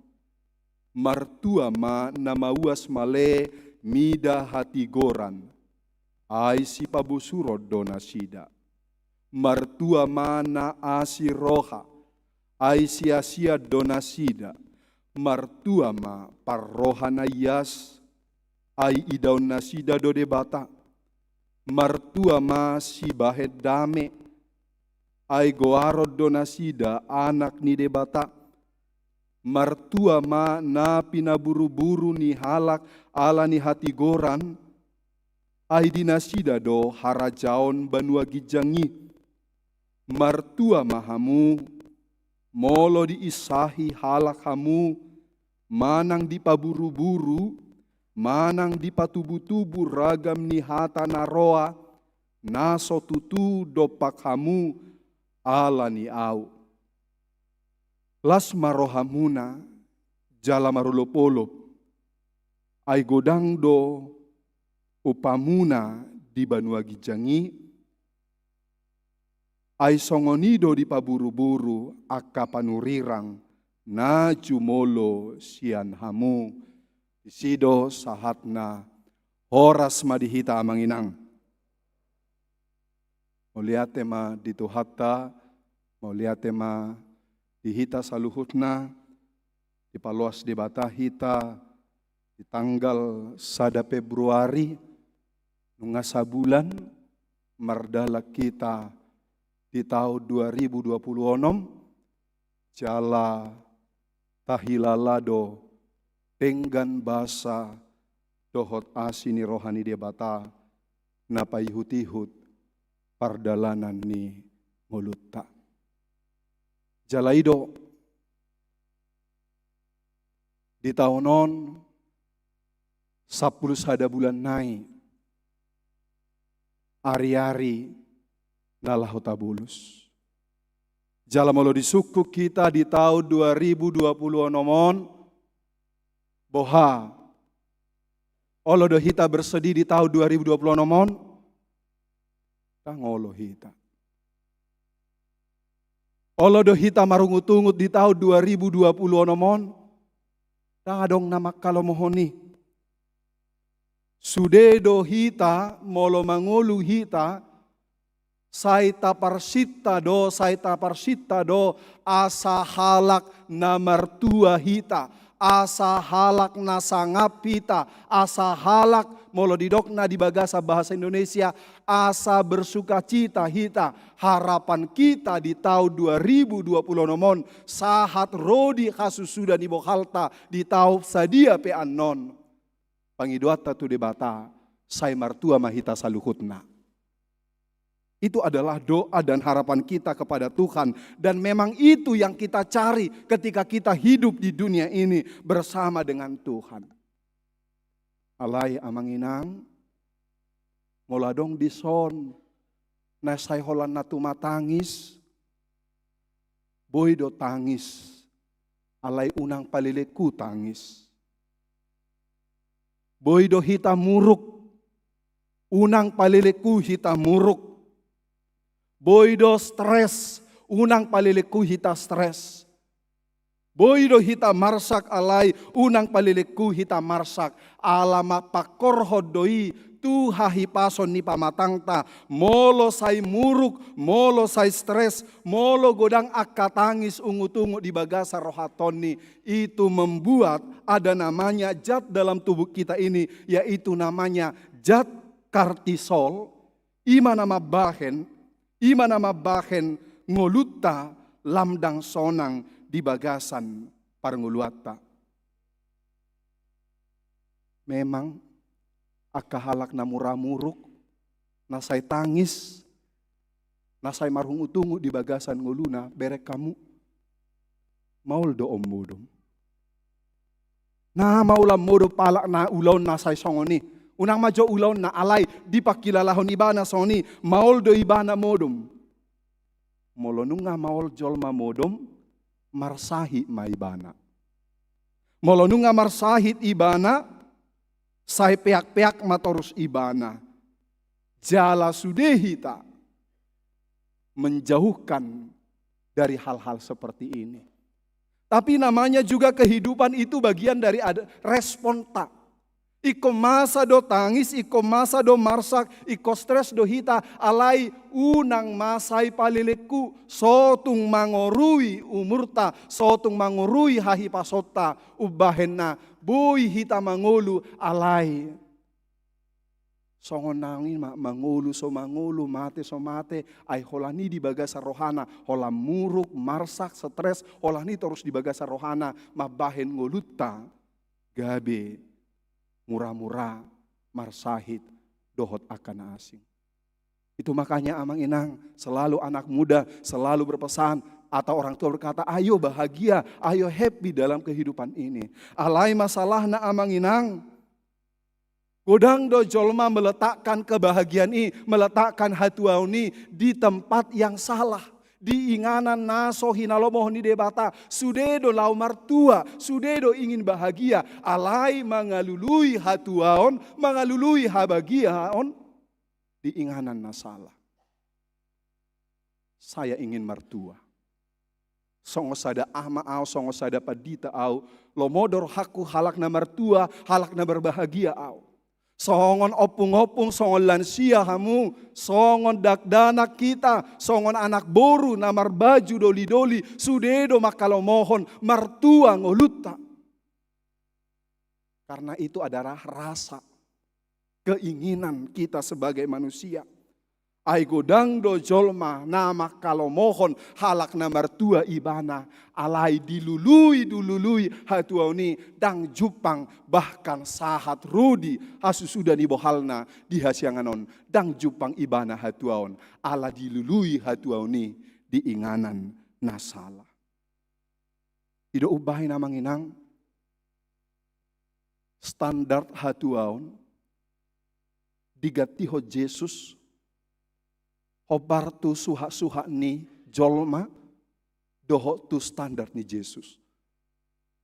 Martua ma na mauas male mida hatigoran, ai sipabosuron do nasida. Martua ma na asi roha, ai siasian do nasida. Martua ma parroha na ias, ai idaon nasida do Debata. Martua ma sibahen dame, ai goaron do nasida anak ni Debata. Martua ma na pinaburuburu ni halak ala ni hatigoran, ai di nasida do harajaon banua ginjang i. Martua ma hamu, molo diinsahi halak hamu, manang dipaburuburu, manang dipatubutubu ragam ni hata na roa, na so tutu dompak hamu ala ni ahu. Las ma rohamuna, jala marolopolop, ai godang do umpamuna di banua ginjang i. Ai songon i do dipaburuburu angka panurirang na jumolo sian hamu. Disi do sahatna. Horas ma di hita, amang inang. Mauliate ma di Tuhanta, mauliate ma di hita saluhutna. Dipaloas Debata hita di tanggal sada Februari, nunga sabulan mardalan hita di taon dua ribu dua pulu onom, jala tahilala do denggan basa dohot asi ni roha ni Debata na paihutihut pardalanan ni ngolunta. Jala i do, di taon on, sampulu sada bulan nai, ariari na laho tabolus. Jala molo disungkun hita di taon dua ribu dua pulu onom on, boha? Olo do hita bersedih di taon dua ribu dua pulu onom on? Ndang olo hita. Olo do hita marungutungut di taon dua ribu dua pulu onom on? Ndang adong na mangkalomohon i. Sude do hita, molo mangolu hita, sai taparsinta do, sai taparsinta do asa halak na martua hita, asa halak na sangap hita, asa halak, molo didokna di bagasan bahasa Indonesia, asa bersukacita hita. Harapan hita di taon dua ribu dua pulu onom on, sahat ro di hasusuda ni bohalta di taon sadia pe annon, pangidoanta tu Debata, sai martua ma hita saluhutna. Itu adalah doa dan harapan kita kepada Tuhan. Dan memang itu yang kita cari ketika kita hidup di dunia ini bersama dengan Tuhan. Alai, amang inang, molo adong dison na sai holan na tumatangis, boi do tangis, alai unang palelenghu tangis. Boi do hita muruk, unang palelenghu hita muruk. Boi do stres, unang palelenghu hita stres. Boi do hita marsak alai, unang palelenghu hita marsak. Ala ma pangkorhon do i tu hahipason ni pamatangta, molo sai muruk, molo sai stres, molo godang angka tangis ungut-ungut di bagasan rohatonni, itu membuat ada namanya zat dalam tubuh kita ini, yaitu namanya zat kortisol, i ma na mambahen, i ma na mambahen ngolunta lam ndang sonang di bagasan parngoluanta. Memang angka halak na mura muruk, na sai tangis, na sai marhungut-hungut di bagasan ngoluna, bereng hamu. Maol do on modom. Na maol on modom halak na ulaonna sai songon i. Unang ma jo ulaonna, alai dipangkilalahon ibana songon i, maol do ibana modom. Molo nunga maol jolma modom, marsahit ma ibana. Molo nunga marsahit ibana, sai peak-peak ma torus ibana. Jala sude hita menjauhkan dari hal-hal seperti ini. Tapi namanya juga kehidupan, itu bagian dari ada responta. Ingkon masa do tangis, ingkon masa do marsak, ingkon stres do hita, alai unang ma sai palelenghu, so tung mangorui umurta, so tung mangorui hahipasonta, umbahen na boi hita mangolu, alai songon naung i ma, mangolu so mangolu, mate so mate, ai holan i di bagasan rohana, holan muruk, marsak, stres, holan i torus di bagasan rohana, mambahen ngolunta gabe mura-mura, marsahit, dohot angka na asing. Itu makanya, Amang Inang, selalu anak muda selalu berpesan, atau orang tua berkata, "Ayo bahagia, ayo happy dalam kehidupan ini." Alai masalahna, Amang Inang, godang do jolma meletakkan kebahagiaan i, meletakkan hatuaon i di tempat yang salah, di inganan na so hinalomohon ni Debata. Sude do laho martua, sude do ingin bahagia, alai mangalului hatuaon, mangalului habagiaon di inganan na sala. Saya ingin martua. Songon sada ama au, songon sada pandita au, lomo do rohangku halak na martua, halak na marbahagia au. Songon ompung-ompung, songon lansia hamu, songon dakdanak hita, songon anak boru na marbaju doli-doli, sude do mangkalomohon martua ngolunta. Karena itu adalah rasa, keinginan kita sebagai manusia. Ai godang do jolma na mangkalomohon halak na martua ibana, alai dilului, dilului hatuaon i ndang jumpang, bahkan sahat ro di hasusuda ni bohalna di hasiangan on, ndang jumpang ibana hatuaon, ala dilului hatuaon i di inganan na sala. I do umbahen, Amang Inang, standar hatuaon digantihon Jesus, hombar tu suhat-suhat ni jolma, dohot tu standar ni Jesus.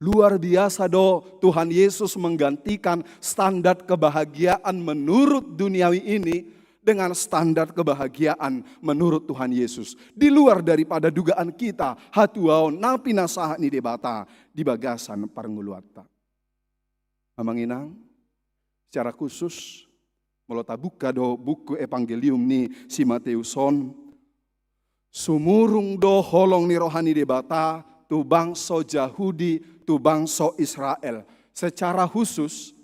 Luar biasa do Tuhan Yesus menggantikan standar kebahagiaan menurut duniawi ini dengan standar kebahagiaan menurut Tuhan Yesus. Di luar daripada dugaan kita, hatuaon na pinasahat ni Debata di bagasan parngoluanta. Amang Inang, secara khusus, molo tabuka do buku Evangelium ni si Mateus on, sumurung do holong ni roha ni Debata tu bangso Jahudi, tu bangso Israel. Secara khusus,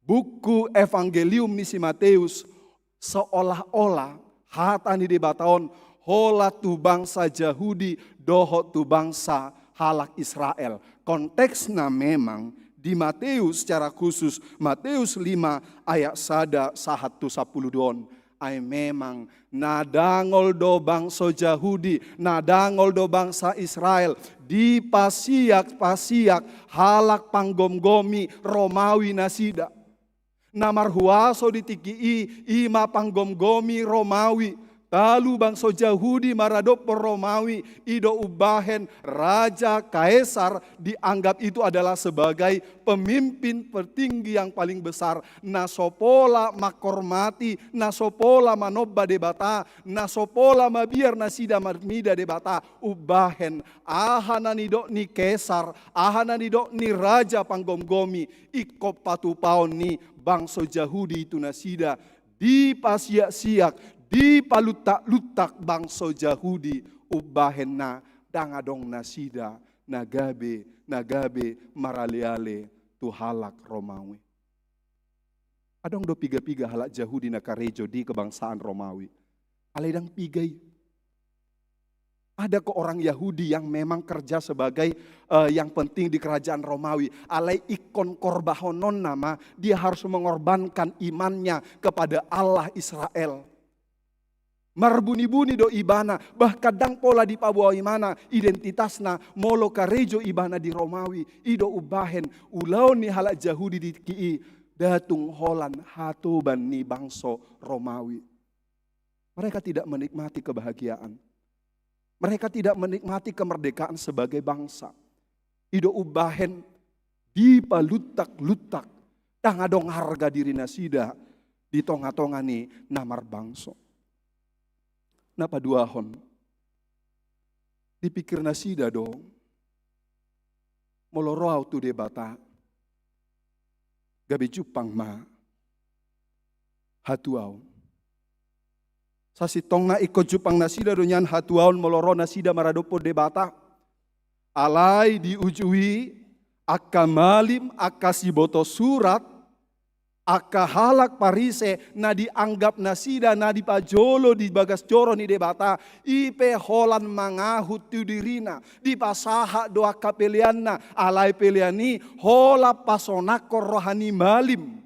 buku Evangelium ni si Mateus seolah-olah hata ni Debata on holan tu bangsa Jahudi dohot tu bangsa halak Israel. Konteksna memang di Mateus, secara khusus Mateus lima ayat sada sahat tu sampulu dua on. Ai memang na dangol do bangso Jahudi, na dangol do bangsa Israel dipasiak-pasiak halak panggomgomi Romawi nasida. Na marhuaso di tingki i, i ma panggomgomi Romawi, Talu, bangso Jahudi maradophon Romawi, i do umbahen Raja Kaisar dianggap itu adalah sebagai pemimpin petinggi yang paling besar, na so pola manghormati, na so pola manomba Debata, na so pola mabiar nasida marnida Debata. Umbahen aha na nidok ni Kaisar, aha na nidok ni raja panggomgomi, ingkon patupaon ni bangso Jahudi tu nasida, dipasiaksiak, dipaluntakluntak bangso Jahudi, umbahen na ndang adong nasida na gabe, na gabe maraleale tu halak Romawi. Adong do piga-piga halak Jahudi na karejo di kebangsaan Romawi. Alai ndang piga i. Ada kok orang Yahudi yang memang kerja sebagai, eh, yang penting di kerajaan Romawi. Alai ingkon korbahononna ma, dia harus mengorbankan imannya kepada Allah Israel. Marbuni-buni do ibana, bahkan ndang pola dipaboa ibana identitasna molo karejo ibana di Romawi. I do umbahen ulaon ni halak Jahudi di tingki i, nda tung holan hatoban ni bangso Romawi. Mereka tidak menikmati kebahagiaan. Mereka tidak menikmati kemerdekaan sebagai bangsa. I do umbahen dipaluntakluntak, ndang adong harga diri nasida di tonga-tonga ni na marbangso. Na paduahon, dipikir nasida do, molo ro au tu Debata, gabe jumpang ma hatuaon. Sasintongna ingkon jumpang nasida do nian hatuaon molo ro nasida maradophon Debata. Alai di uju i, angka malim, angka siboto surat, angka halak Parise na dianggap nasida na dipajolo di bagas joro ni Debata, i pe holan mangahut tu dirina, dipasahat do angka peleanna, alai pelean i holan pasonangkon roha ni malim.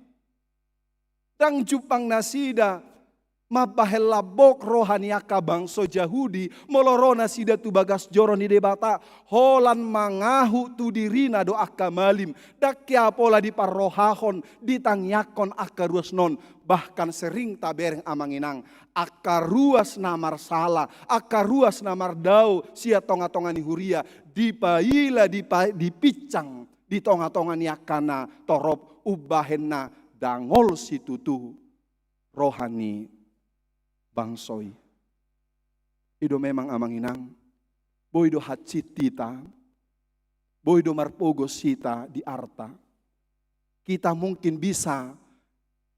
Ndang jumpang nasida mambahen lambok roha ni angka bangso Jahudi, molo ro nasida tu bagas joro ni Debata, holan mangahut tu dirina do angka malim, ndang hea pola diparrohahon, ditangiangkon angka ruasna on, bahkan sering tabereng amang inang, angka ruas na marsala, angka ruas na mardao sian tonga-tonga ni huria, dipaila, dipa-, dipinsang di tonga-tonga ni angka na torop, umbahen na dangol situtu roha ni bangso i. I do memang amang inang, boi do hansit hita, boi do marpogos hita di arta. Kita mungkin bisa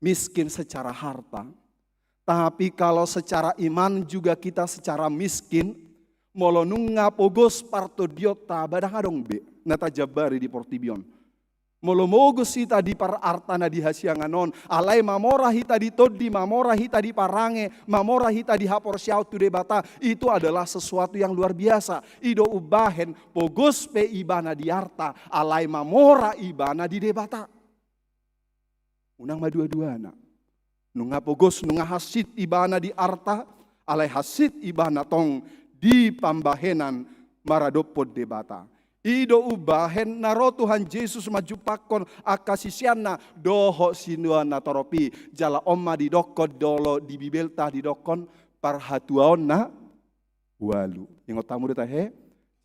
miskin secara harta, tapi kalau secara iman juga kita secara miskin, molo nunga pogos partondionta, ba ndang adong be na tajambari di portibi on. Molo mogos hita di par-, arta na di hasiangan on, alai mamora hita di tondi, mamora hita di parange, mamora hita di haporseaon tu Debata, itu adalah sesuatu yang luar biasa. I do umbahen pogos pe ibana di arta, alai mamora ibana di Debata. Unang madua-duana. Nunga pogos, nunga hansit ibana di arta, alai hansit ibana tong di pambahenan maradophon Debata. I do umbahen na ro Tuhan Jesus manjumpangkon angka siseanna dohot sintua na torop i, jala on ma didokkon, molo di Bibelta didokkon parhatuaon na ualu. Ingot hamu do tahe?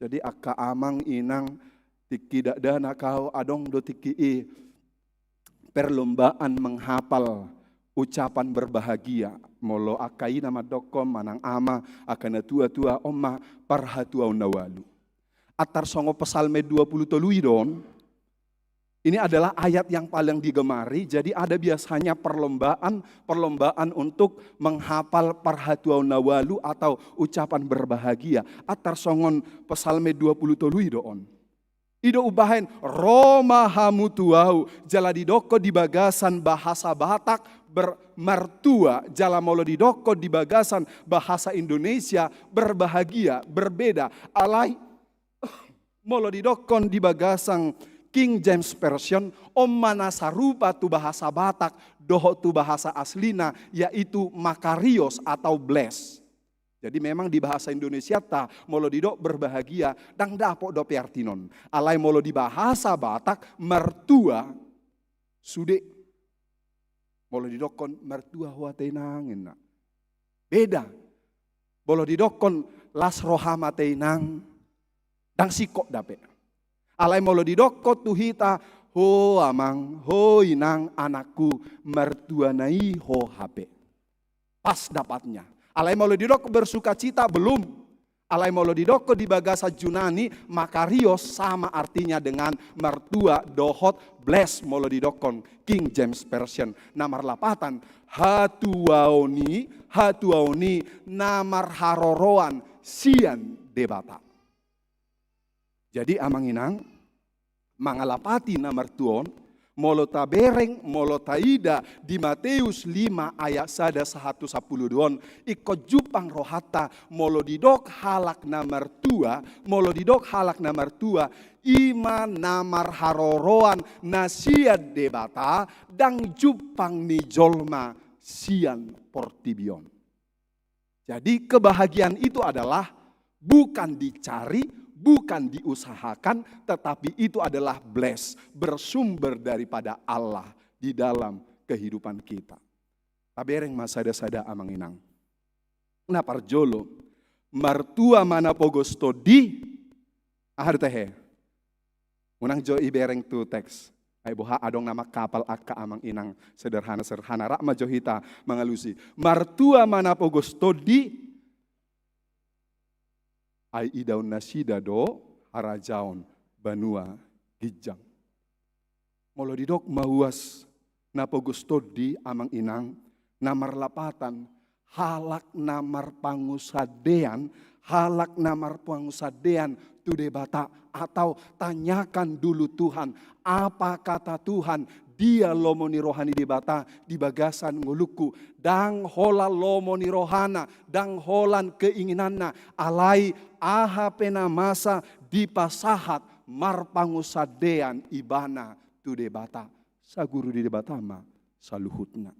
Jadi angka amang inang, tingki dakdanak au, adong do tingki i perlombaan menghafal ucapan berbahagia. Molo angka ina mandokkon, manang ama, angka na tua-tua, on ma parhatuaon na ualu. Antar songon Psalmen dua puluh tolu i do on. Ini adalah ayat yang paling digemari, jadi ada biasanya perlombaan, perlombaan untuk menghafal parhatuaon na ualu atau ucapan berbahagia. Antar songon Psalmen dua puluh tolu i do on. I do umbahen, ro ma hamu tu au, jala didokkon di bagasan bahasa Batak ber-, martua, jala molo didokkon di bagasan bahasa Indonesia berbahagia, berbeda. Alai, molo didokkon di bagasan King James Version, on ma na sarupa tu bahasa Batak dohot tu bahasa aslina, yaitu makarios atau bless. Jadi memang di bahasa Indonesiata, molo didok berbahagia, ndang dapot dope artina on. Alai molo di bahasa Batak, martua, sude. Molo didokkon, martua ho ate inang, ninna. Beda. Molo didokkon las roham ate inang, ndang singkop dope. Alai molo didokkon tu hita, ho amang, ho inang, anakku, martua na i ho hape. Pas dapatnya. Alai molo didokkon bersukacita, belum. Alai molo didokkon di bagasan Junani, makarios, sama artinya dengan martua dohot bless molo didokkon King James Version. Na marlapatan, hatuaon i, hatuaon i na marharoroan sian Debata. Jadi amang inang, mangalapati na martua on, molo tabereng, molo taida di Mateus lima ayat sada sahat tu sampulu dua on, ingkon jumpang rohanta, molo didok halak na martua, molo didok halak na martua, i ma na marharoroan na sian Debata, ndang jumpang ni jolma sian portibi on. Jadi kebahagiaan itu adalah bukan dicari, bukan diusahakan, tetapi itu adalah bless, bersumber daripada Allah di dalam kehidupan kita. Tabereng ma sada-sada amang inang. Na parjolo, martua ma na pogos tondi, aha do tahe? Unang jo ibereng tu teks. Ai boha adong na mangkapal angka amang inang sederhana-sederhana, rap ma jo hita mangalusi. Martua ma na pogos tondi, ai idaon nasida do harajaon banua ginjang. Molo didok mauas na pogos tondi amang inang, na marlapatan, halak na marpangusandean, halak na marpangusandean tu Debata, atau tanyakan dulu Tuhan, apa kata Tuhan, dia lomo ni roha ni Debata di bagasan ngolungku, ndang holan lomo ni rohana, ndang holan keinginanna, alai aha pe na masa dipasahat marpangusandean ibana tu Debata, saguru di Debata ma saluhutna.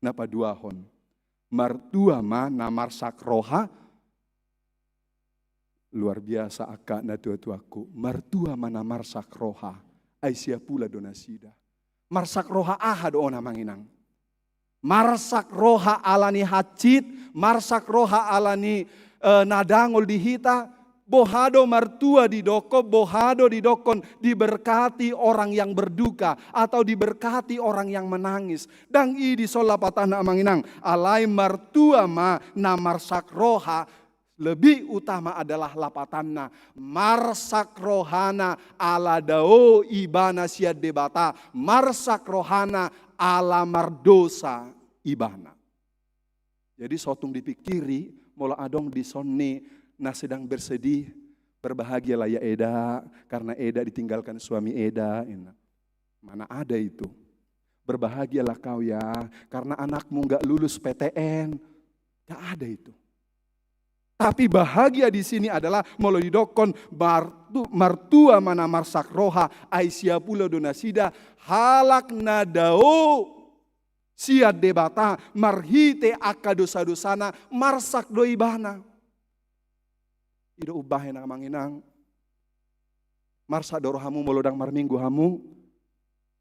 Na paduahon, martua ma na marsak roha. Luar biasa angka natuatuangku, martua ma na marsak roha, ai siapula do nasida. Marsak roha aha do on amang inang? Marsak roha ala ni hansit, marsak roha ala ni, eh, na dangol di hita, boha do martua didokkon, boha do didokkon diberkati orang yang berduka atau diberkati orang yang menangis. Ndang i dison lapatanna amang inang, alai martua ma na marsak roha, lebih utama adalah lapatanna, marsak rohana ala dao ibana sian Debata, marsak rohana ala mardosa ibana. Jadi so tung dipikiri, molo adong dison ni na sedang bersedih, "Berbahagialah ya Eda, karena Eda ditinggalkan suami Eda," inna. Mana ada itu? "Berbahagialah kau ya, karena anakmu nggak lulus P T N." Nggak ada itu. Tapi bahagia di sini adalah molo didokkon martu-, martua ma na marsak roha, ai siapula do nasida, halak na dao sian Debata marhite angka dosa-dosana, marsak do ibana. I do umbahen amang inang, marsak do rohamu molo ndang marminggu hamu,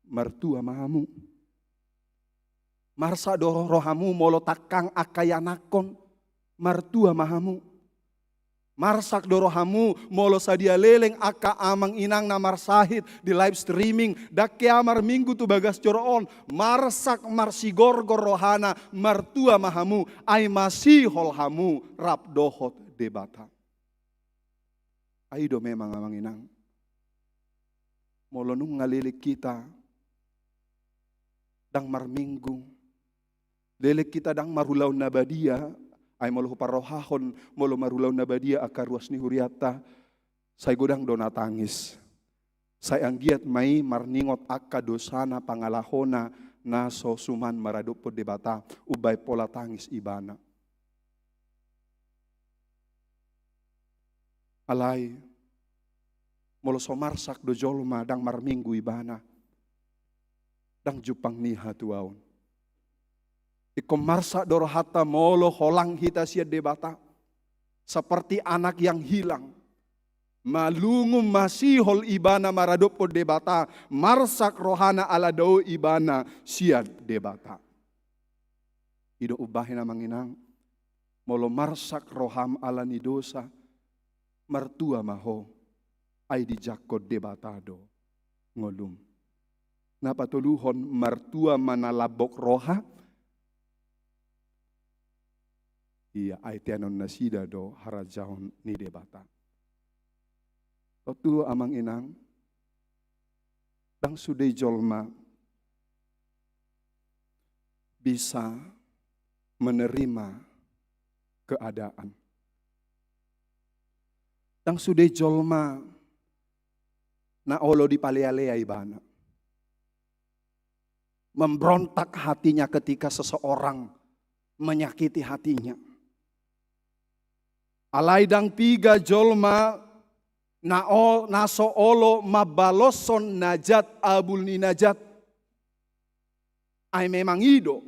martua ma hamu. Marsak do rohamu molo tangkang angka ianakhon, martua ma hamu. Marsak do rohamu molo sadia leleng angka amang inang na marsahit di live streaming, ndang hea marminggu tu bagas joro on, marsak marsigorgor rohana, martua ma hamu, ai masihol hamu rap dohot Debata. Ai do memang amang inang. Molo nunga leleng hita ndang marminggu, leleng hita ndang marulaon na badia, ai molo huparrohahon molo marulaon na badia angka ruas ni hurianta, sai godang do na tangis. Sai anggiat ma i marningot angka dosana pangalahona na so suman maradophon Debata, umbahen pola tangis ibana. Alai, molo so marsak do jolma ndang marminggu ibana, ndang jumpang ni hatuaon. Ingkon marsak do rohanta molo holang hita sian Debata, seperti anak yang hilang. Malungun masihol ibana maradophon Debata, marsak rohana ala dao ibana sian Debata. I do umbahen amang inang, Molo marsak roham ala ni dosa, martua ma ho, ai dijangkon Debata do ngolum. Na patoluhon, martua ma na lambok roha, ia ai teanon nasida do harajaon ni Debata. Tontu amang inang, ndang sude jolma bisa menerima keadaan. Ndang sude jolma na olo dipalealea ibana. Memberontak hatinya ketika seseorang menyakiti hatinya. Alai ndang piga jolma na o-, na so olo mambaloshon na jat abul ni na jat. Ai memang i do.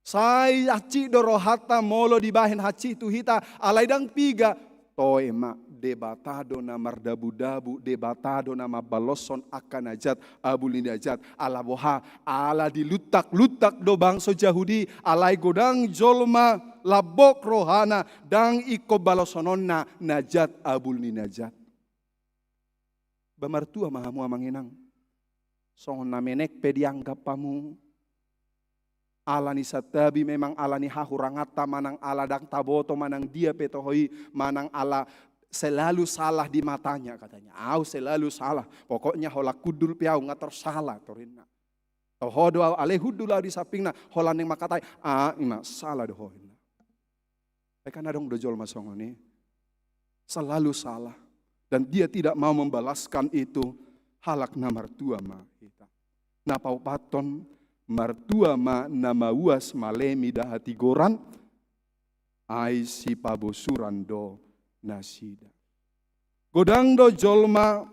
Sai hansit do rohanta molo dibahen hansit tu hita, alai ndang piga. Toe ma, Debata do na mardabudabu, Debata do na mambaloshon angka na jat abul ni na jat. Ala boha? Ala diluntak-luntak do bangso Jahudi, alai godang jolma lambok rohana, ndang ingkon baloshononna na jat abul ni na jat. Ba martua ma hamu amang inang, songon na menek pe dianggap hamu. Ala ni santabi, memang ala ni hahuranganta, manang ala ndang taboto, manang dia pe toho i, manang ala selalu salah di matanya, katanya. Au selalu salah. Pokoknya holan hundul pe au nga tarsala, torinna. Toho do au, alai hundul au di sampingna, holan naeng mangkatai, ah, ima, sala do ho, inna. Ai kan adong do jolma songon i. Selalu salah. Dan dia tidak mau membalaskan itu, halak na martua ma hita. Na paopathon, martua ma na mauas male mida hatigoran, ai sipabosuran do nasida. Godang do jolma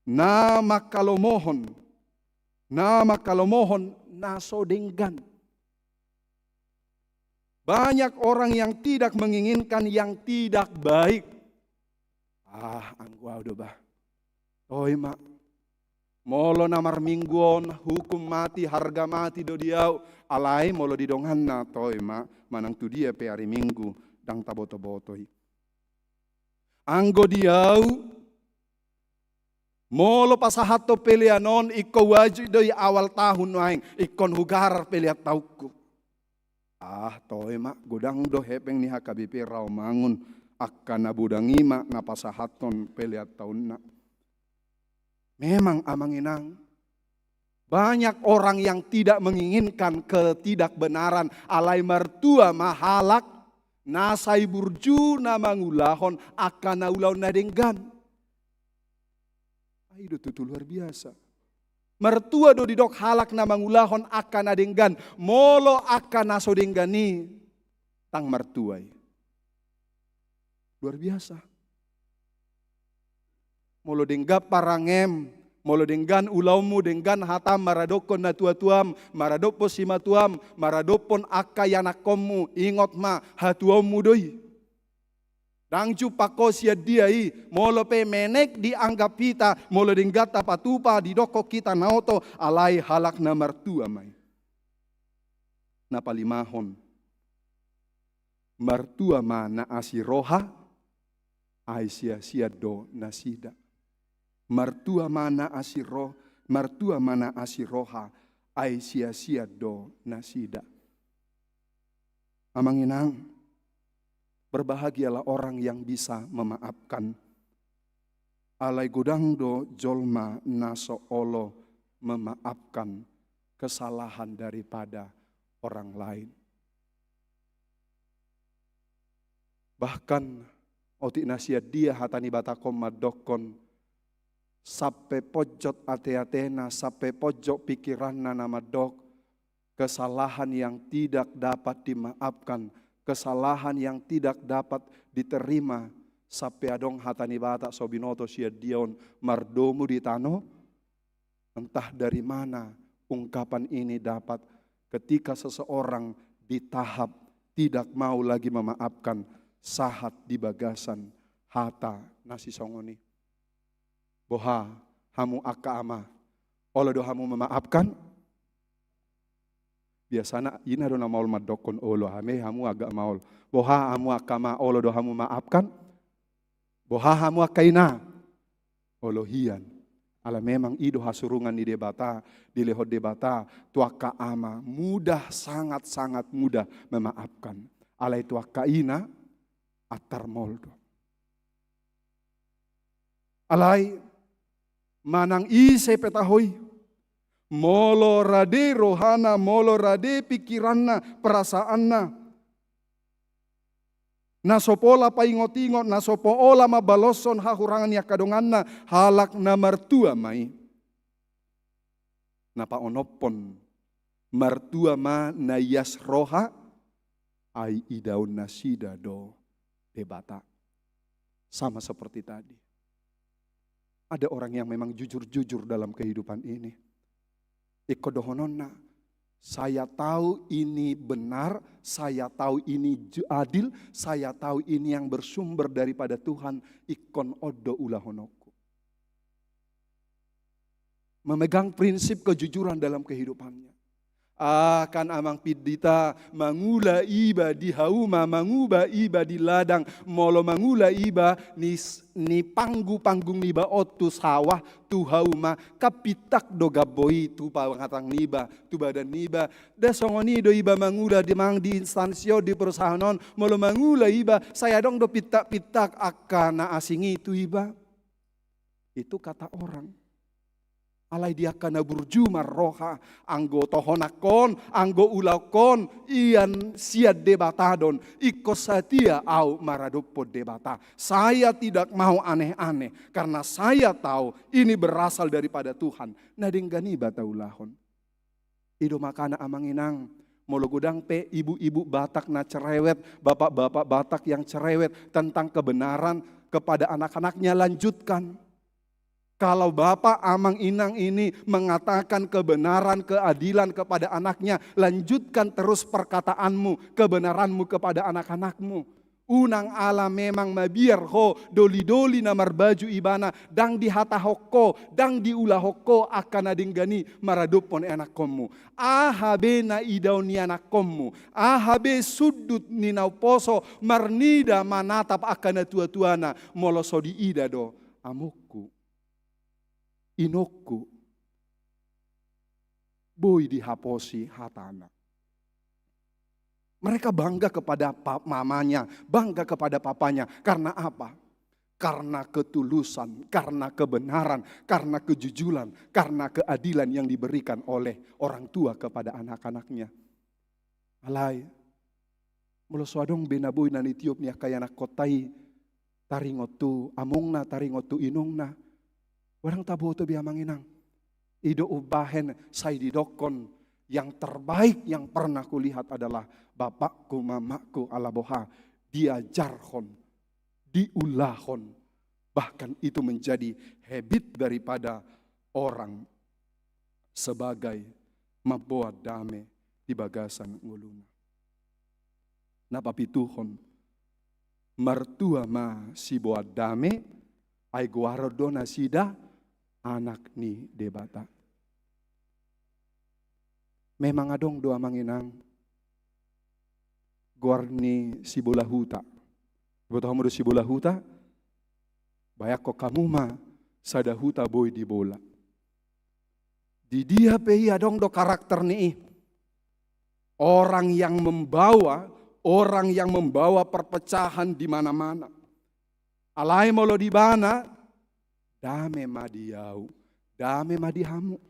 na mangkalomohon, na mangkalomohon na so denggan. Banyak orang yang tidak menginginkan yang tidak baik. Ah, anggo au do bah. Toe ma. Molo na marminggu on, hukum mati, harga mati do di au. Alai molo di donganna, toe ma, manang tu dia pe ari Minggu, ndang taboto-boto i. Anggo di au, molo pasahathon pelean on, ingkon wajib do i awal tahun nuaeng, ingkon hugarar pelean tahunku. Ah, toe ma, godang do hepeng ni H K B P Rawamangun, angka na bodang i ma na pasahathon pelean tahunna. Memang amang inang, banyak orang yang tidak menginginkan ketidakbenaran, alai martua ma halak na sai burju na mangulahon angka na ulaon na denggan. Ai do tutu luar biasa. Martua do didok halak na mangulahon angka na denggan, molo angka na so denggan i ndang martua i. Luar biasa. Molo denggan parangem, molo denggan ulaonmu, denggan hatam maradophon natuatuam, maradophon simatuam, maradophon angka ianakkonmu, ingot ma, hatuaonmu do i. Ndang jumpang ho sian dia i, molo pe menek dianggap hita, molo denggan tapatupa, didokhon hita na oto, alai halak na martua ma i. Na palimahon, martua ma na asi roha, ai sia-sia do nasida. Martua ma na asi roh-, martua ma na asi roha, ai sia-sia do nasida. Amang inang, berbahagialah orang yang bisa memaafkan. Alai godang do jolma na so olo memaafkan kesalahan daripada orang lain. Bahkan, otik na sian dia hata ni Batang on mandokhon, sampe ponjot ate-atena, sampe ponjot pikiranna na mandok, kesalahan yang tidak dapat dimaafkan, kesalahan yang tidak dapat diterima, sampe adong hata ni Batak so binoto sian dia on mardomu di tano, entah dari mana ungkapan ini dapat ketika seseorang di tahap tidak mau lagi memaafkan, sahat di bagasan hata na sisongon i. Boha hamu angka ama, olo do hamu memaafkan? Biasana ina do na maol mandokkon olo, hami hamu agak maol. Boha hamu angka ama, olo do hamu maafkan? Boha hamu angka ina? Olo hian. Ala memang i do hasurungan ni Debata, dilehon Debata tu angka ama mudah, sangat-sangat mudah memaafkan. Alai tu angka ina antar maol do. Alai manang ise pe tahe i, molo rade rohana, molo rade pikiranna, perasaanna, na so pola paingot-ingot, na so pola mambaloshon hahurangan ni angka donganna, halak na martua ma i. Na paonomhon, martua ma na ias roha, ai idaon nasida do Debata. Sama seperti tadi. Ada orang yang memang jujur-jujur dalam kehidupan ini. Ingkon dohononna, saya tahu ini benar, saya tahu ini ju-, adil, saya tahu ini yang bersumber daripada Tuhan, ingkon on do ulahononku. Memegang prinsip kejujuran dalam kehidupannya. Ah, kan Amang Pindita, mangula iba di hauma, manguba iba di ladang, molo mangula iba ni s-, ni panggu-panggung niba on tu sawah, tu hauma, kan pintak do gambo i tu pangatang niba, tu badan niba. Nda songon i do iba mangula di mang di instansi on, di perusahaan on, molo mangula iba, sai adong do pintak-pintak angka na asing i tu iba. Itu kata orang. Alai di angka na burju marroha, anggo tohonangkon, anggo ulaonkon, ian sian Debata do on, ingkon satia ahu maradophon Debata. Saya tidak mau aneh-aneh, karena saya tahu ini berasal daripada Tuhan. Na denggan i ma taulahon. I do makana Amang Inang, molo godang pe ibu-ibu Batak na cerewet, bapak-bapak Batak yang cerewet tentang kebenaran kepada anak-anaknya, lanjutkan. Kalau bapak, amang, inang ini mengatakan kebenaran, keadilan kepada anaknya, lanjutkan terus perkataanmu, kebenaranmu kepada anak-anakmu. Unang ala memang mabiar ho doli-doli na marbaju ibana, ndang dihatahon ho, ndang diulahon ho angka na denggan i maradophon anakkonmu. Aha be na idaon ni anakkonmu, aha be sundut ni na umposo marnida manatap angka na tua-tuana, molo so diida do, amongku, inongku, boi dihaposi hatana. Mereka bangga kepada pa-, mamanya, bangga kepada papanya. Karena apa? Karena ketulusan, karena kebenaran, karena kejujuran, karena keadilan yang diberikan oleh orang tua kepada anak-anaknya. Alai, molo so adong be na boi na nitiop ni angka ianakkonta i, taringot tu amongna, taringot tu inongna, godang taboto be, amang inang. I do umbahen sai didokkon, yang terbaik yang pernah kulihat adalah bapakku, mamakku, ala boha diajarhon, diulahon, bahkan itu menjadi habit daripada orang sebagai mamboan dame di bagasan ngoluna. Na papituhon, martua ma siboan dame, ai goaron do nasida anak ni Debata. Memang adong do, amang inang, goar ni sibola huta. Diboto hamu do sibola huta? Bayangkon hamu ma, sada huta boi dibola. Di dia pe i adong do karakter ni i. Orang yang membawa, orang yang membawa perpecahan di mana-mana. Alai molo di ibana, dame ma di ahu, dame ma di hamu.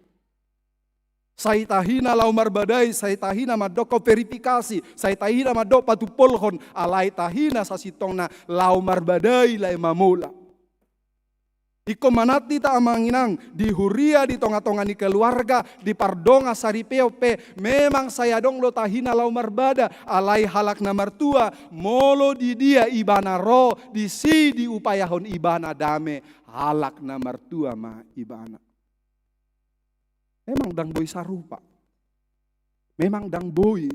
Sai tahina laho marbadai, sai tahina mandok verifikasi, sai tahina mandok patumpolhon, alai tahina sasintongna laho marbadai lae mamola. Ingkon manat hita, amang inang, di huria, di tonga-tonga ni keluarga, di pardongan saripeon pe, memang sai adong do tahina laho marbada, alai halak na martua, molo di dia ibana ro, disi diupayahon ibana dame, halak na martua ma ibana. Memang ndang boi sarupa. Memang ndang boi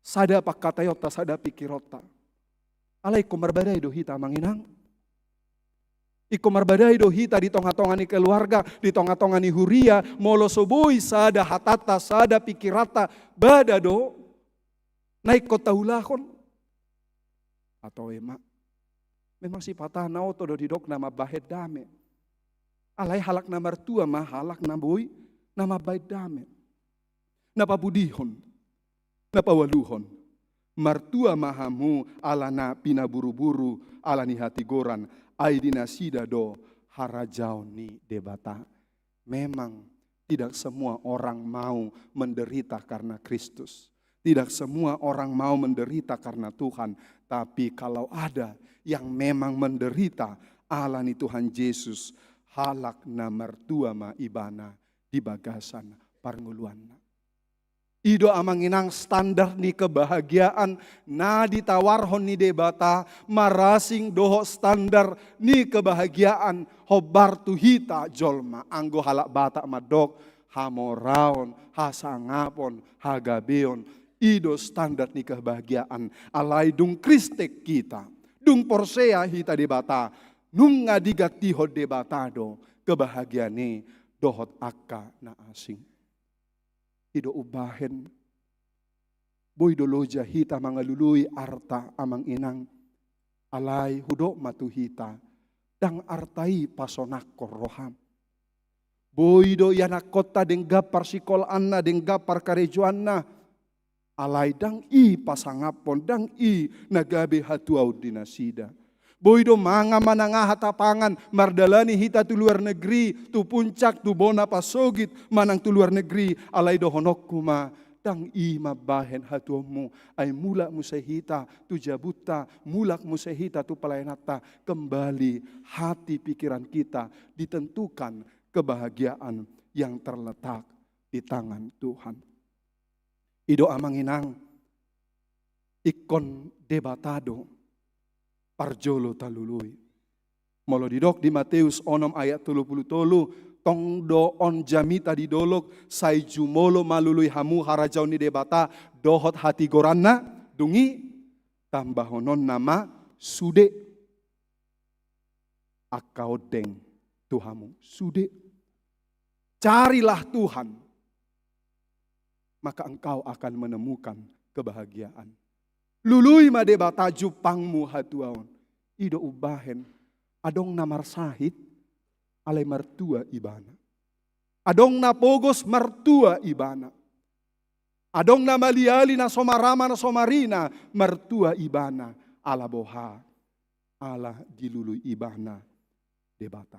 sada pangkataionta, sada pikironta. Alai ingkon marbadai do hita, amang inang. Ingkon marbadai do hita di tonga-tonga ni keluarga, di tonga-tonga ni huria, molo so boi sada hatanta, sada pikiranta, bada do na ingkon taulahon. Atau ema, memang sipata na oto do didok na mambahen dame. Alai halak na martua ma halak na boi na mambahen dame. Na papudihon, na paualuhon. Martua ma hamu ala na pinaburu-buru ala ni hatigoran, ai di nasida do harajaon ni Debata. Memang tidak semua orang mau menderita karena Kristus. Tidak semua orang mau menderita karena Tuhan. Tapi kalau ada yang memang menderita ala ni Tuhan Yesus, halak na martua ma ibana di bagasan parngoluanna. I do amang inang standar ni kebahagiaan na ditawarhon ni Debata marasing dohot standar ni kebahagiaan hombar tu hita jolma. Anggo halak Batak mandok hamoraon, hasangapon, hagabeon, i do standar ni kebahagiaan. Alai dung Kristen hita, dung porsea hita Debata, nunga digantihon Debata do kebahagiaan i dohot angka na asing. I do umbahen boi do loja hita mangalului arta amang inang. Alai hudok ma tu hita, ndang arta i pasonangkon roham. Boi do ianakkonta denggan parsikolaanna, denggan parkarejoanna. Alai ndang i pasangaphon, ndang i na gabe hatuaon di nasida. Boi do mangan manang aha tapangan, mardalani hita tu luar negeri, tu Puncak, tu bona pasogit, manang tu luar negeri, alai dohononku ma, ndang i mambahen hatuaonmu, ai mulak muse hita tu jabunta, mulak muse hita tu pelayananta, kembali hati pikiran kita ditentukan kebahagiaan yang terletak di tangan Tuhan. I do amang inang, ingkon Debata do parjolo talului. Molo didok di Mateus onom ayat tolu pulu tolu, tong do on jamita di dolok, sai jumolo ma lului hamu harajaon ni Debata dohot hatigoranna, dung i tambahononna ma sude angka ondeng tu hamu. Sude. Carilah Tuhan, maka engkau akan menemukan kebahagiaan. Lului ma Debata jumpangmu hatuaon. I do umbahen, adong na marsahit, alai martua ibana. Adong na pogos, martua ibana. Adong na maliali, na so marama, na so marina, martua ibana. Ala boha? Ala dilului ibana Debata.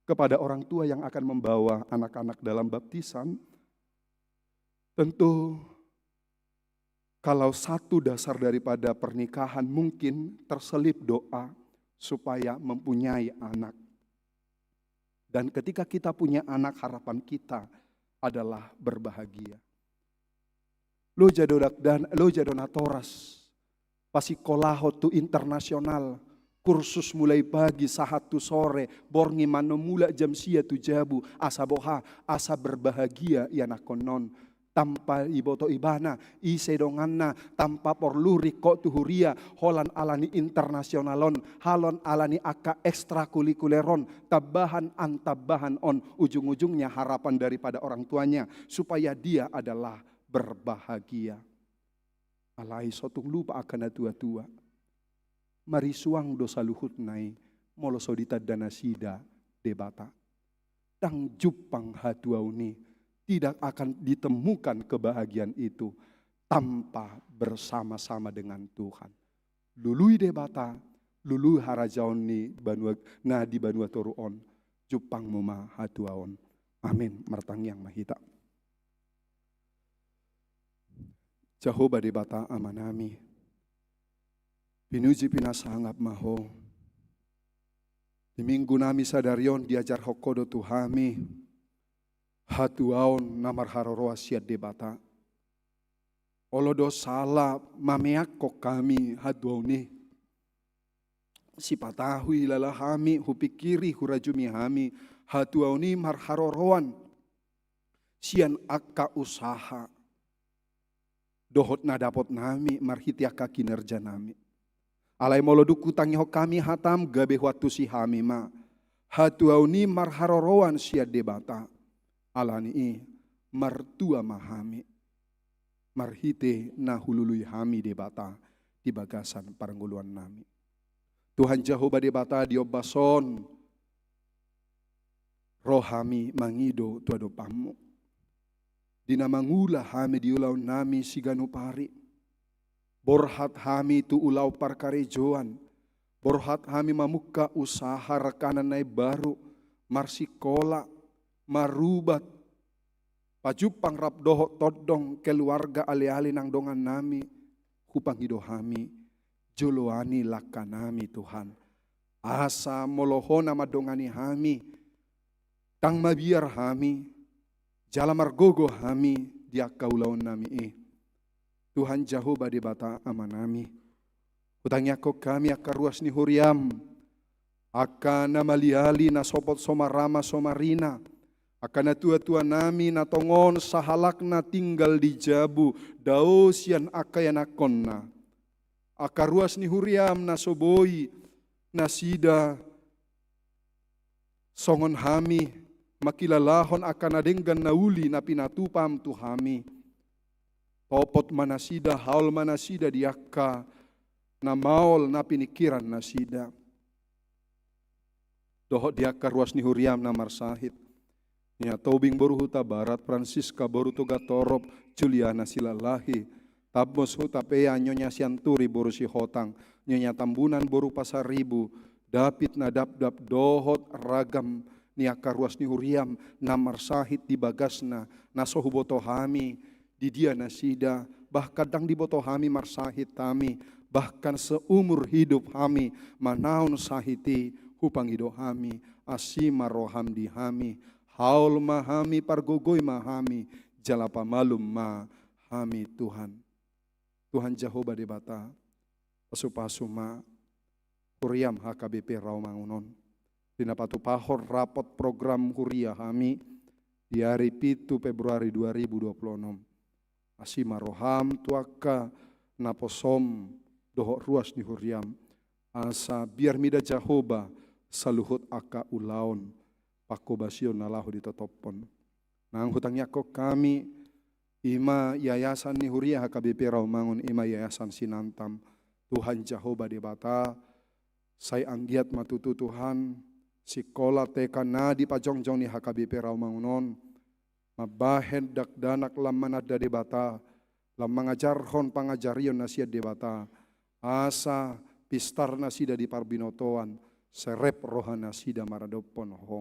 Kepada orang tua yang akan membawa anak-anak dalam baptisan, tentu kalau satu dasar daripada pernikahan mungkin terselip doa supaya mempunyai anak. Dan ketika kita punya anak, harapan kita adalah berbahagia. Loja do dakdanak, loja do natoras, pasikolahon tu internasional, kursus mulai pagi sahat tu sore, borngin ma annon mulak jam sia tu jabu, asa boha? Asa berbahagia ianakkon on. Tanpa diboto ibana ise donganna, tanpa porlu ringkot tu huria, holan ala ni internasional on, holan ala ni angka ekstrakurikuler on, tambahan an tambahan on, ujung-ujungnya harapan daripada orang tuanya supaya dia adalah berbahagia. Alai so tung lupa angka na tua-tua. Marisuang do saluhutna i molo so ditanda nasida Debata. Ndang jumpang hatuaon i, tidak akan ditemukan kebahagiaan itu tanpa bersama-sama dengan Tuhan. Lului Debata, lului harajaon ni banua, na di banua toru on, jumpangmu ma hatuaon. Amin. Martangiang ma hita. Jahowa Debata Amanami, pinuji pinasangap ma Ho. Di minggu nami sadari on diajarhon Ho do tu hami hatuaon na marharoroan sian Debata. Olo do sala mameakkon hami hatuaon i. Sipata huhilala hami, hupingkiri, hurajumi hami hatuaon i marharoroan sian angka usaha dohot na dapot nami marhite angka kinerja nami. Alai molo dung hutangihon hami hatam, gabe huantusi hami ma. Hatuaon i marharoroan sian Debata. Ala ni i, martua ma hami. Marhite na hulului hami Debata di bagasan parngoluannami. Tuhan Jahowa Debata, di ombas on ro hami mangido tu adopanmu. Di na mangula hami di ulaonnami siganup ari. Borhat hami tu ulaon parkarejoan. Borhat hami mamungka usaha rekanan na imbaru, marsikola, marubat, pajumpang rap dohot tondong keluarga, aleale nang dongannami, hupangido hami, joloani langkanami Tuhan. Asa molo Ho na mandongani hami, ndang mabiar hami, jala margogo hami di angka ulaonnami i. Tuhan Jahowa Debata Amanami, hutangiangkon hami angka ruas ni huriam, angka na maliali na sopot so marama so marina, angka natuatuanami na tongon sahalakna tinggal di jabu dao sian angka ianakhonna. Angka ruas ni huriam na so boi nasida songon hami mangkilalahon angka na denggan na uli na pinatupam tu hami. Topot ma nasida, haol ma nasida di angka na maol na piningkiran nasida. Dohot di angka ruas ni huriam na marsahit. Nyonya Tobing boru Hutabarat, Francisca boru Togatorop, Juliana Silalahi, Tambos Hutapea, Nyonya Sianturi boru Sihotang, Nyonya Tambunan boru Pasaribu, David Nadapdap, dohot ragam ni angka ruas ni huriam na marsahit di bagasna, na so huboto hami di dia nasida, bahkan ndang diboto hami marsahit hami, bahkan seumur hidup hami manaon sahit i, hupangido hami, asi ma roham di hami, haol ma hami, pargogoi ma hami, jala pamalum ma hami Tuhan. Tuhan Jahowa Debata, pasupasu ma huriam H K B P Rawamangun on. Di na patupahon rapot program huria hami di ari pitu Februari dua ribu dua puluh enam. Asi ma roham tu angka naposom dohot ruas ni huriam. Asa biar mida Jahowa saluhut angka ulaon panghobasion na laho ditotophon. Nang hutangiangkon hami, i ma yayasan ni huria H K B P Rawamangun, i ma yayasan Sinantam. Tuhan Jahowa Debata, sai anggiat ma tutu Tuhan, sikola T K na dipajongjong ni H K B P Rawamangun on, mambahen dakdanak lam mananda Debata, lam mangajarhon pangajarion na sian Debata, asa pistar nasida di parbinotoan, serep roha nasida maradophon Ho.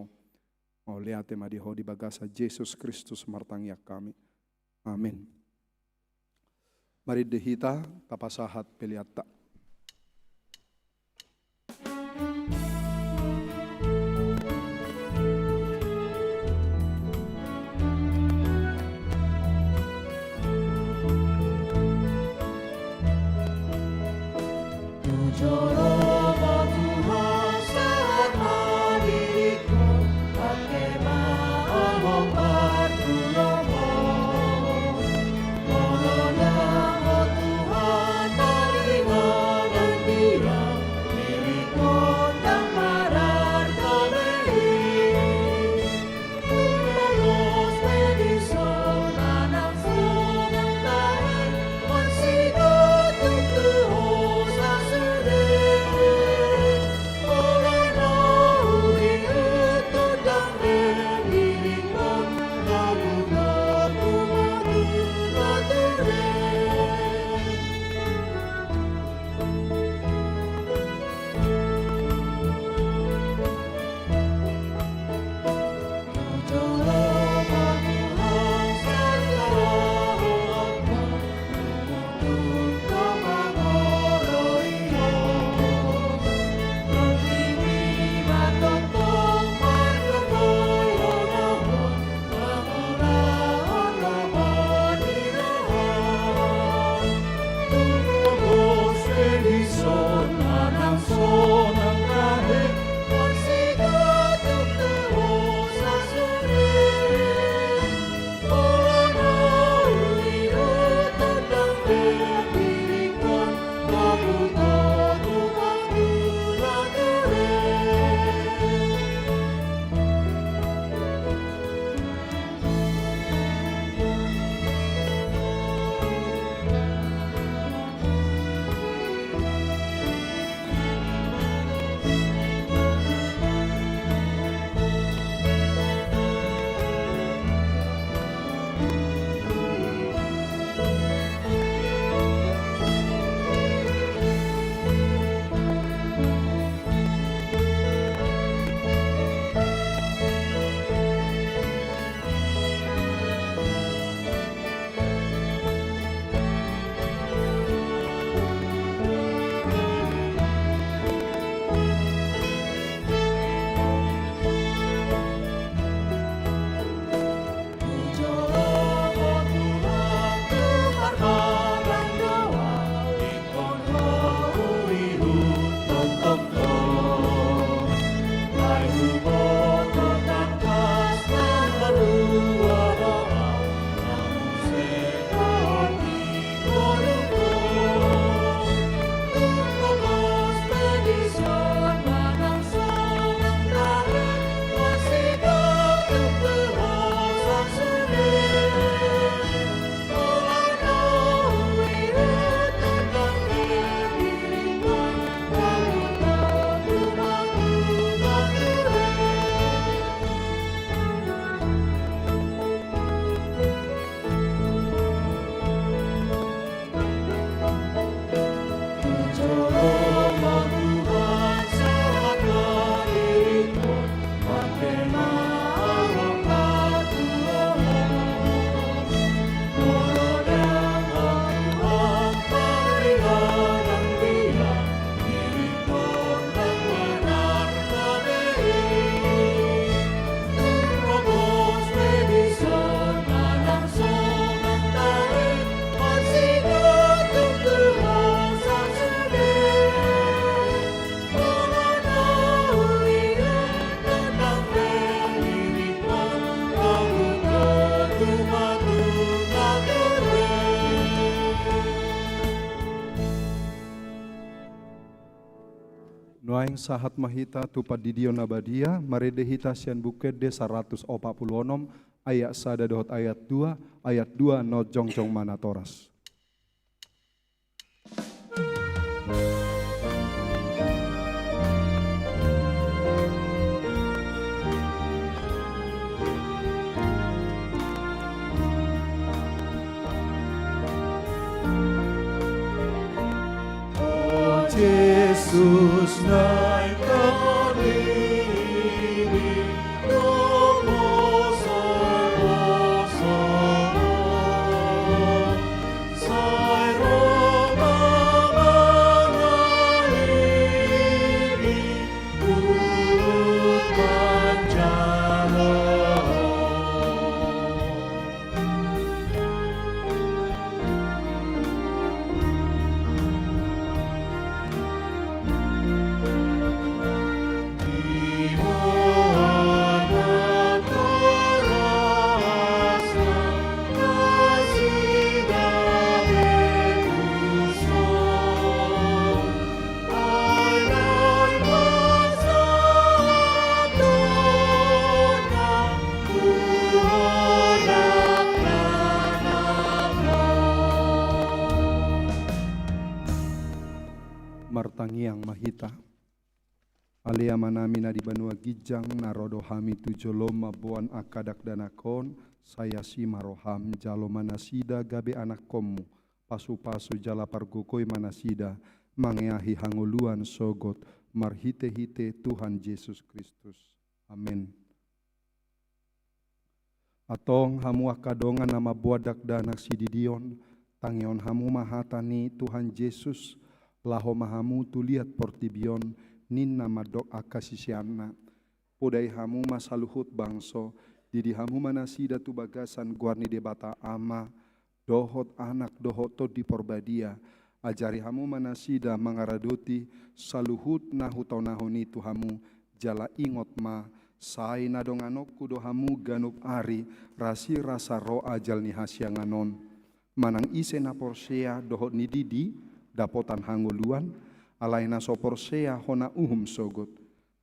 Mauliate ma di Ho, di bagasan Jesus Kristus martangiang hami. Amin. Marende hita, tapasahat peleanta. Nuaeng sahat ma hita tu pandidion na badia, marende hita sian Buku Ende saratus opat pulu onom, ayat sada dohot ayat dua, ayat dua na jongjong ma natoras. O Jesus, naeng hami di Ho poso-poso, sai ro ma mangalehon. Martangiang ma hita. Ale Amanami na di banua ginjang, na ro do hami tu jolom mamboan angka dakdanak on, sai asi ma roham, jalo ma nasida gabe anakkonmu, pasu-pasu jala pargogoi ma nasida, mangeahi hangoluan sogot, marhite-hite Tuhan Jesus Kristus. Amen. Antong hamu angka dongan na mamboan dakdanak sididion, tangihon hamu ma hata ni Tuhan Jesus, laho ma hamu tu liat portibi on, ninna mandok angka siseanna. Podai hamu ma saluhut bangso, didi hamu ma nasida tu bagasan goar ni Debata Ama, dohot Anak, dohot Tondi Porbadia, ajari hamu ma nasida mangaradoti saluhut na hutaonahon i tu hamu, jala ingot ma, sai na donganonku do hamu ganup ari, rasirasa ro ajal ni hasiangan on. Manang ise na porsea dohot nididi, dapotan hangoluan, alai na so porsea hona uhum sogot.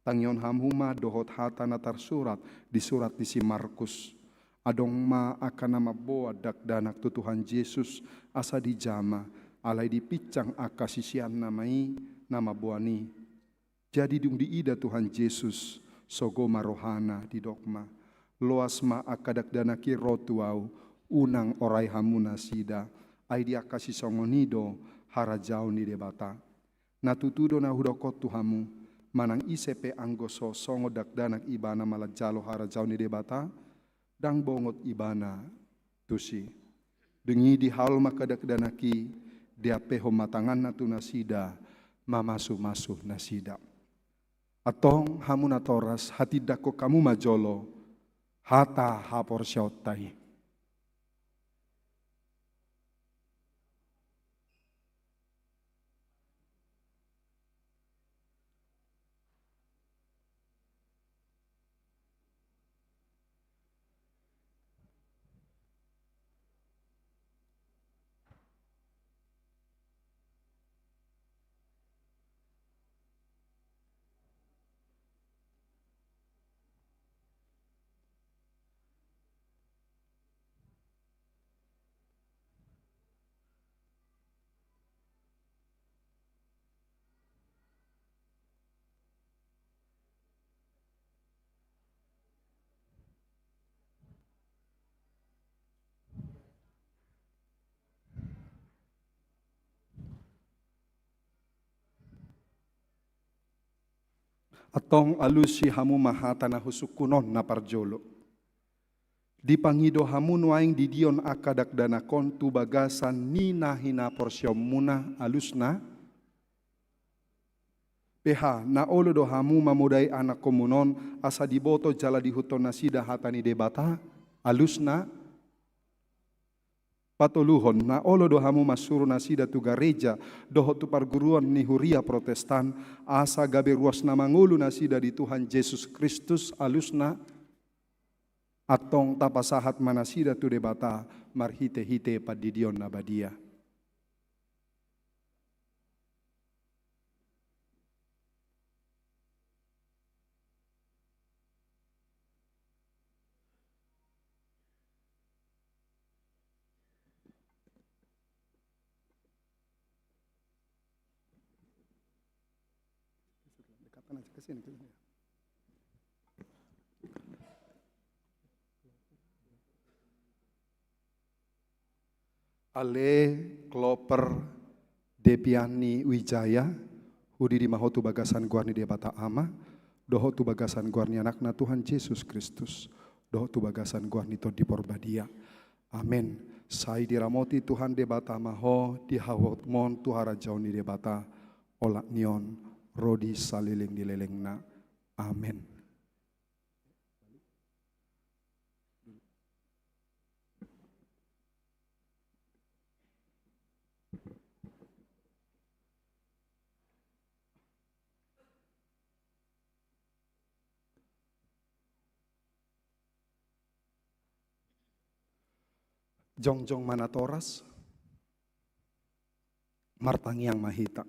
Tangihon hamu ma dohot hata na tarsurat di surat ni si Markus. Adong ma angka na mamboan dakdanak tu Tuhan Jesus asa dijama, alai dipinsang angka siseanna ma i na mamboan i. Jadi dung diida Tuhan Jesus, sogo ma rohana, didok ma, loas ma angka dakdanak i ro tu Ahu, unang orai hamu nasida, ai di angka sisongon i do harajaon ni Debata. Na tutu do na hudok on tu hamu, manang ise pe anggo so songon dakdanak ibana manjalo harajaon ni Debata, ndang bongot ibana tusi. Dung i dihal ma angka dakdanak i, diampehon ma tanganna tu nasida, mamasu-masu nasida. Antong hamu natoras, hatindangkon hamu ma jolo hata haporseaonta i. Antong alusi hamu ma hata na husungkun on na parjolo. Dipangido hamu nuaeng didion angka dakdanak on tu bagasan ni na hinaporseaonmuna, alusna. Pe ha, na olo do hamu mamodai anakkonmuna on asa diboto jala diihuthon nasida hata ni Debata, alusna. Patoluhon, na olo do hamu mansuru nasida tu gareja dohot tu parguruan ni huria Protestan, asa gabe ruas na mangolu nasida di Tuhan Jesus Kristus, alusna. Antong tapasahat ma nasida tu Debata marhite-hite pandidion na badia. Ke sini, ke sini. Ale Kloper Depiani Wijaya, hudidi ma ho tu bagasan goar ni Debata Ama, dohot tu bagasan goar ni Anakna Tuhan Jesus Kristus, dohot tu bagasan goar ni Tondi Porbadia. Amen. Sai diramoti Tuhan Debata ma ho, dihaholomhon tu harajaon ni Debata, olat ni on ro di saleleng ni lelengna. Amen. Jongjong ma natoras. Martangiang ma hita.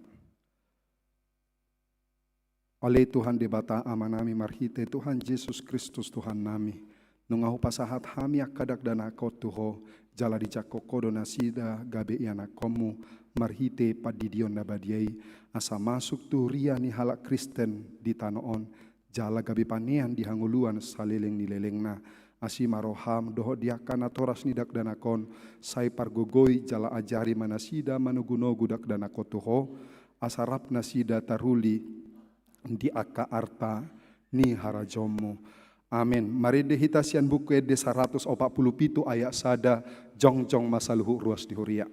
Ale Tuhan Debata Amanami, marhite Tuhan Jesus Kristus Tuhannami, nunga hupasahat hami angka dakdanakon tu Ho, jala dijangkon Ho do nasida gabe ianakkonmu, marhite pandidion na badia i, asa masuk tu huria ni halak Kristen di tano on, jala gabe panean di hangoluan saleleng ni lelengna. Asi ma roham dohot di angka natoras ni dakdanak on, sai pargogoi jala ajari ma nasida manogunogu dakdanak on tu Ho, asa rap nasida taruli di angka arta ni harajaonmu. Amen. Marende hita sian Buku Ende saratus opat pulu pitu ayat sada, jongjong ma saluhut ruas ni huria.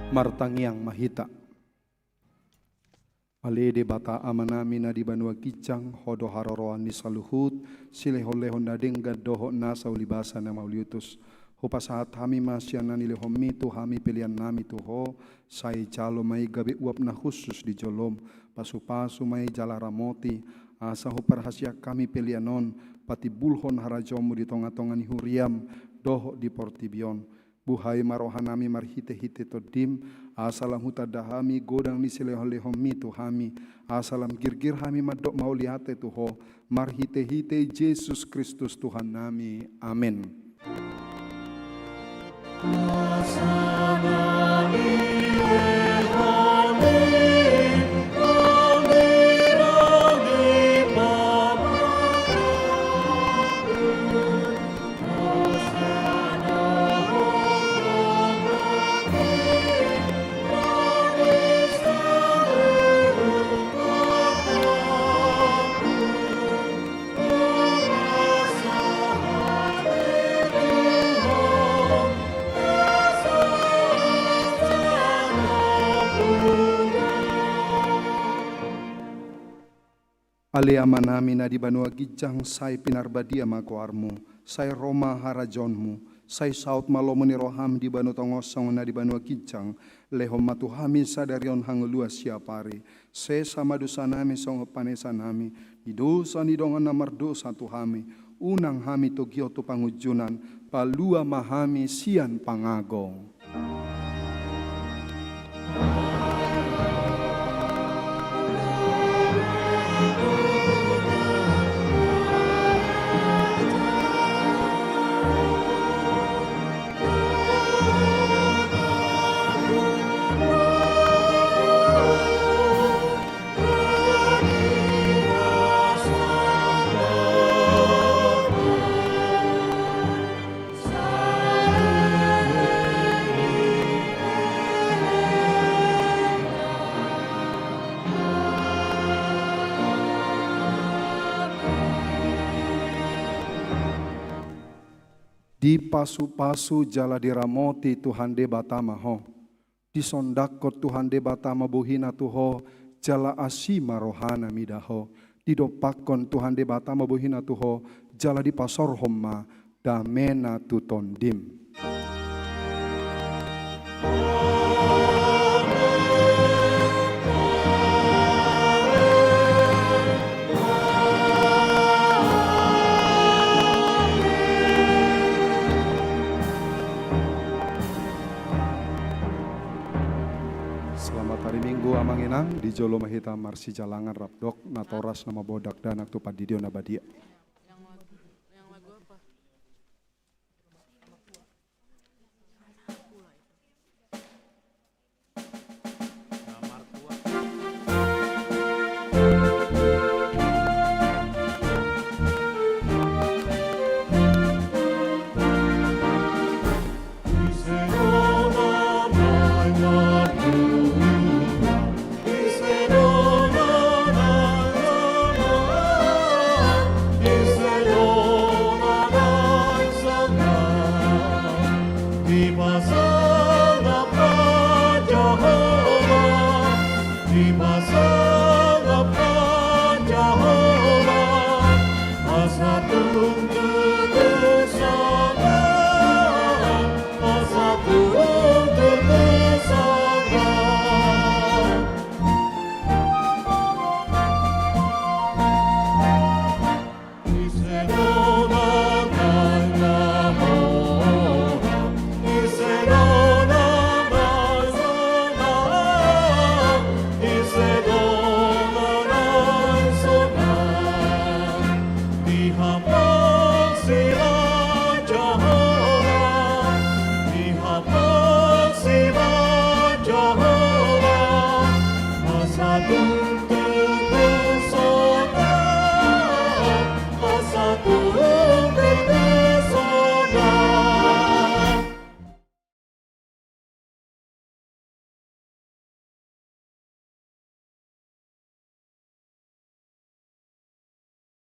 Martangiang ma hita. Ale Debata Amanami na di banua ginjang, Ho do haroroan ni saluhut silehonlehon na denggan dohot nasa ulibasa na mauliutus. Hupasahat hami ma sian na nilehonMi tu hami peleannami tu Ho, sai jalo ma i gabe uap na hushus di joloM, pasupasu ma i jala ramoti, asa huparhasiang hami pelean on patimbulhon harajaonMu di tongatonga ni huriaM dohot di portibi on. Buhai ma rohanami marhitehite TondiM, asa lam hutanda hami godang ni silehonlehonMi tu hami, asa lam girgir hami mandok mauliate tu Ho, marhitehite Jesus Kristus Tuhannami. Amen. Ale Amanami na di banua ginjang, sai pinarbadia ma goarMu, sai ro ma harajaonMu, sai saut ma lomo ni rohaM di banua tonga on songon na di banua ginjang. Lehon ma tu hami sadari on hangoluan siapari. Sesa ma dosanami songon panesanami di dosa ni dongan na mardosa tu hami. Unang hami togihon tu pangunjunan, palua ma hami sian pangago. Dipasupasu jala diramoti Tuhan Debata ma ho. Disondangkon Tuhan Debata ma bohina tu ho, jala asi ma rohana mida ho. Didompakkon Tuhan Debata ma bohina tu ho, jala dipasorhon ma damena tu tondim. Selamat hari Minggu, Amang Inang. Di jolo ma hita marsijalangan rap dohot natoras na mamboan dakdanak tu pandidion na badia.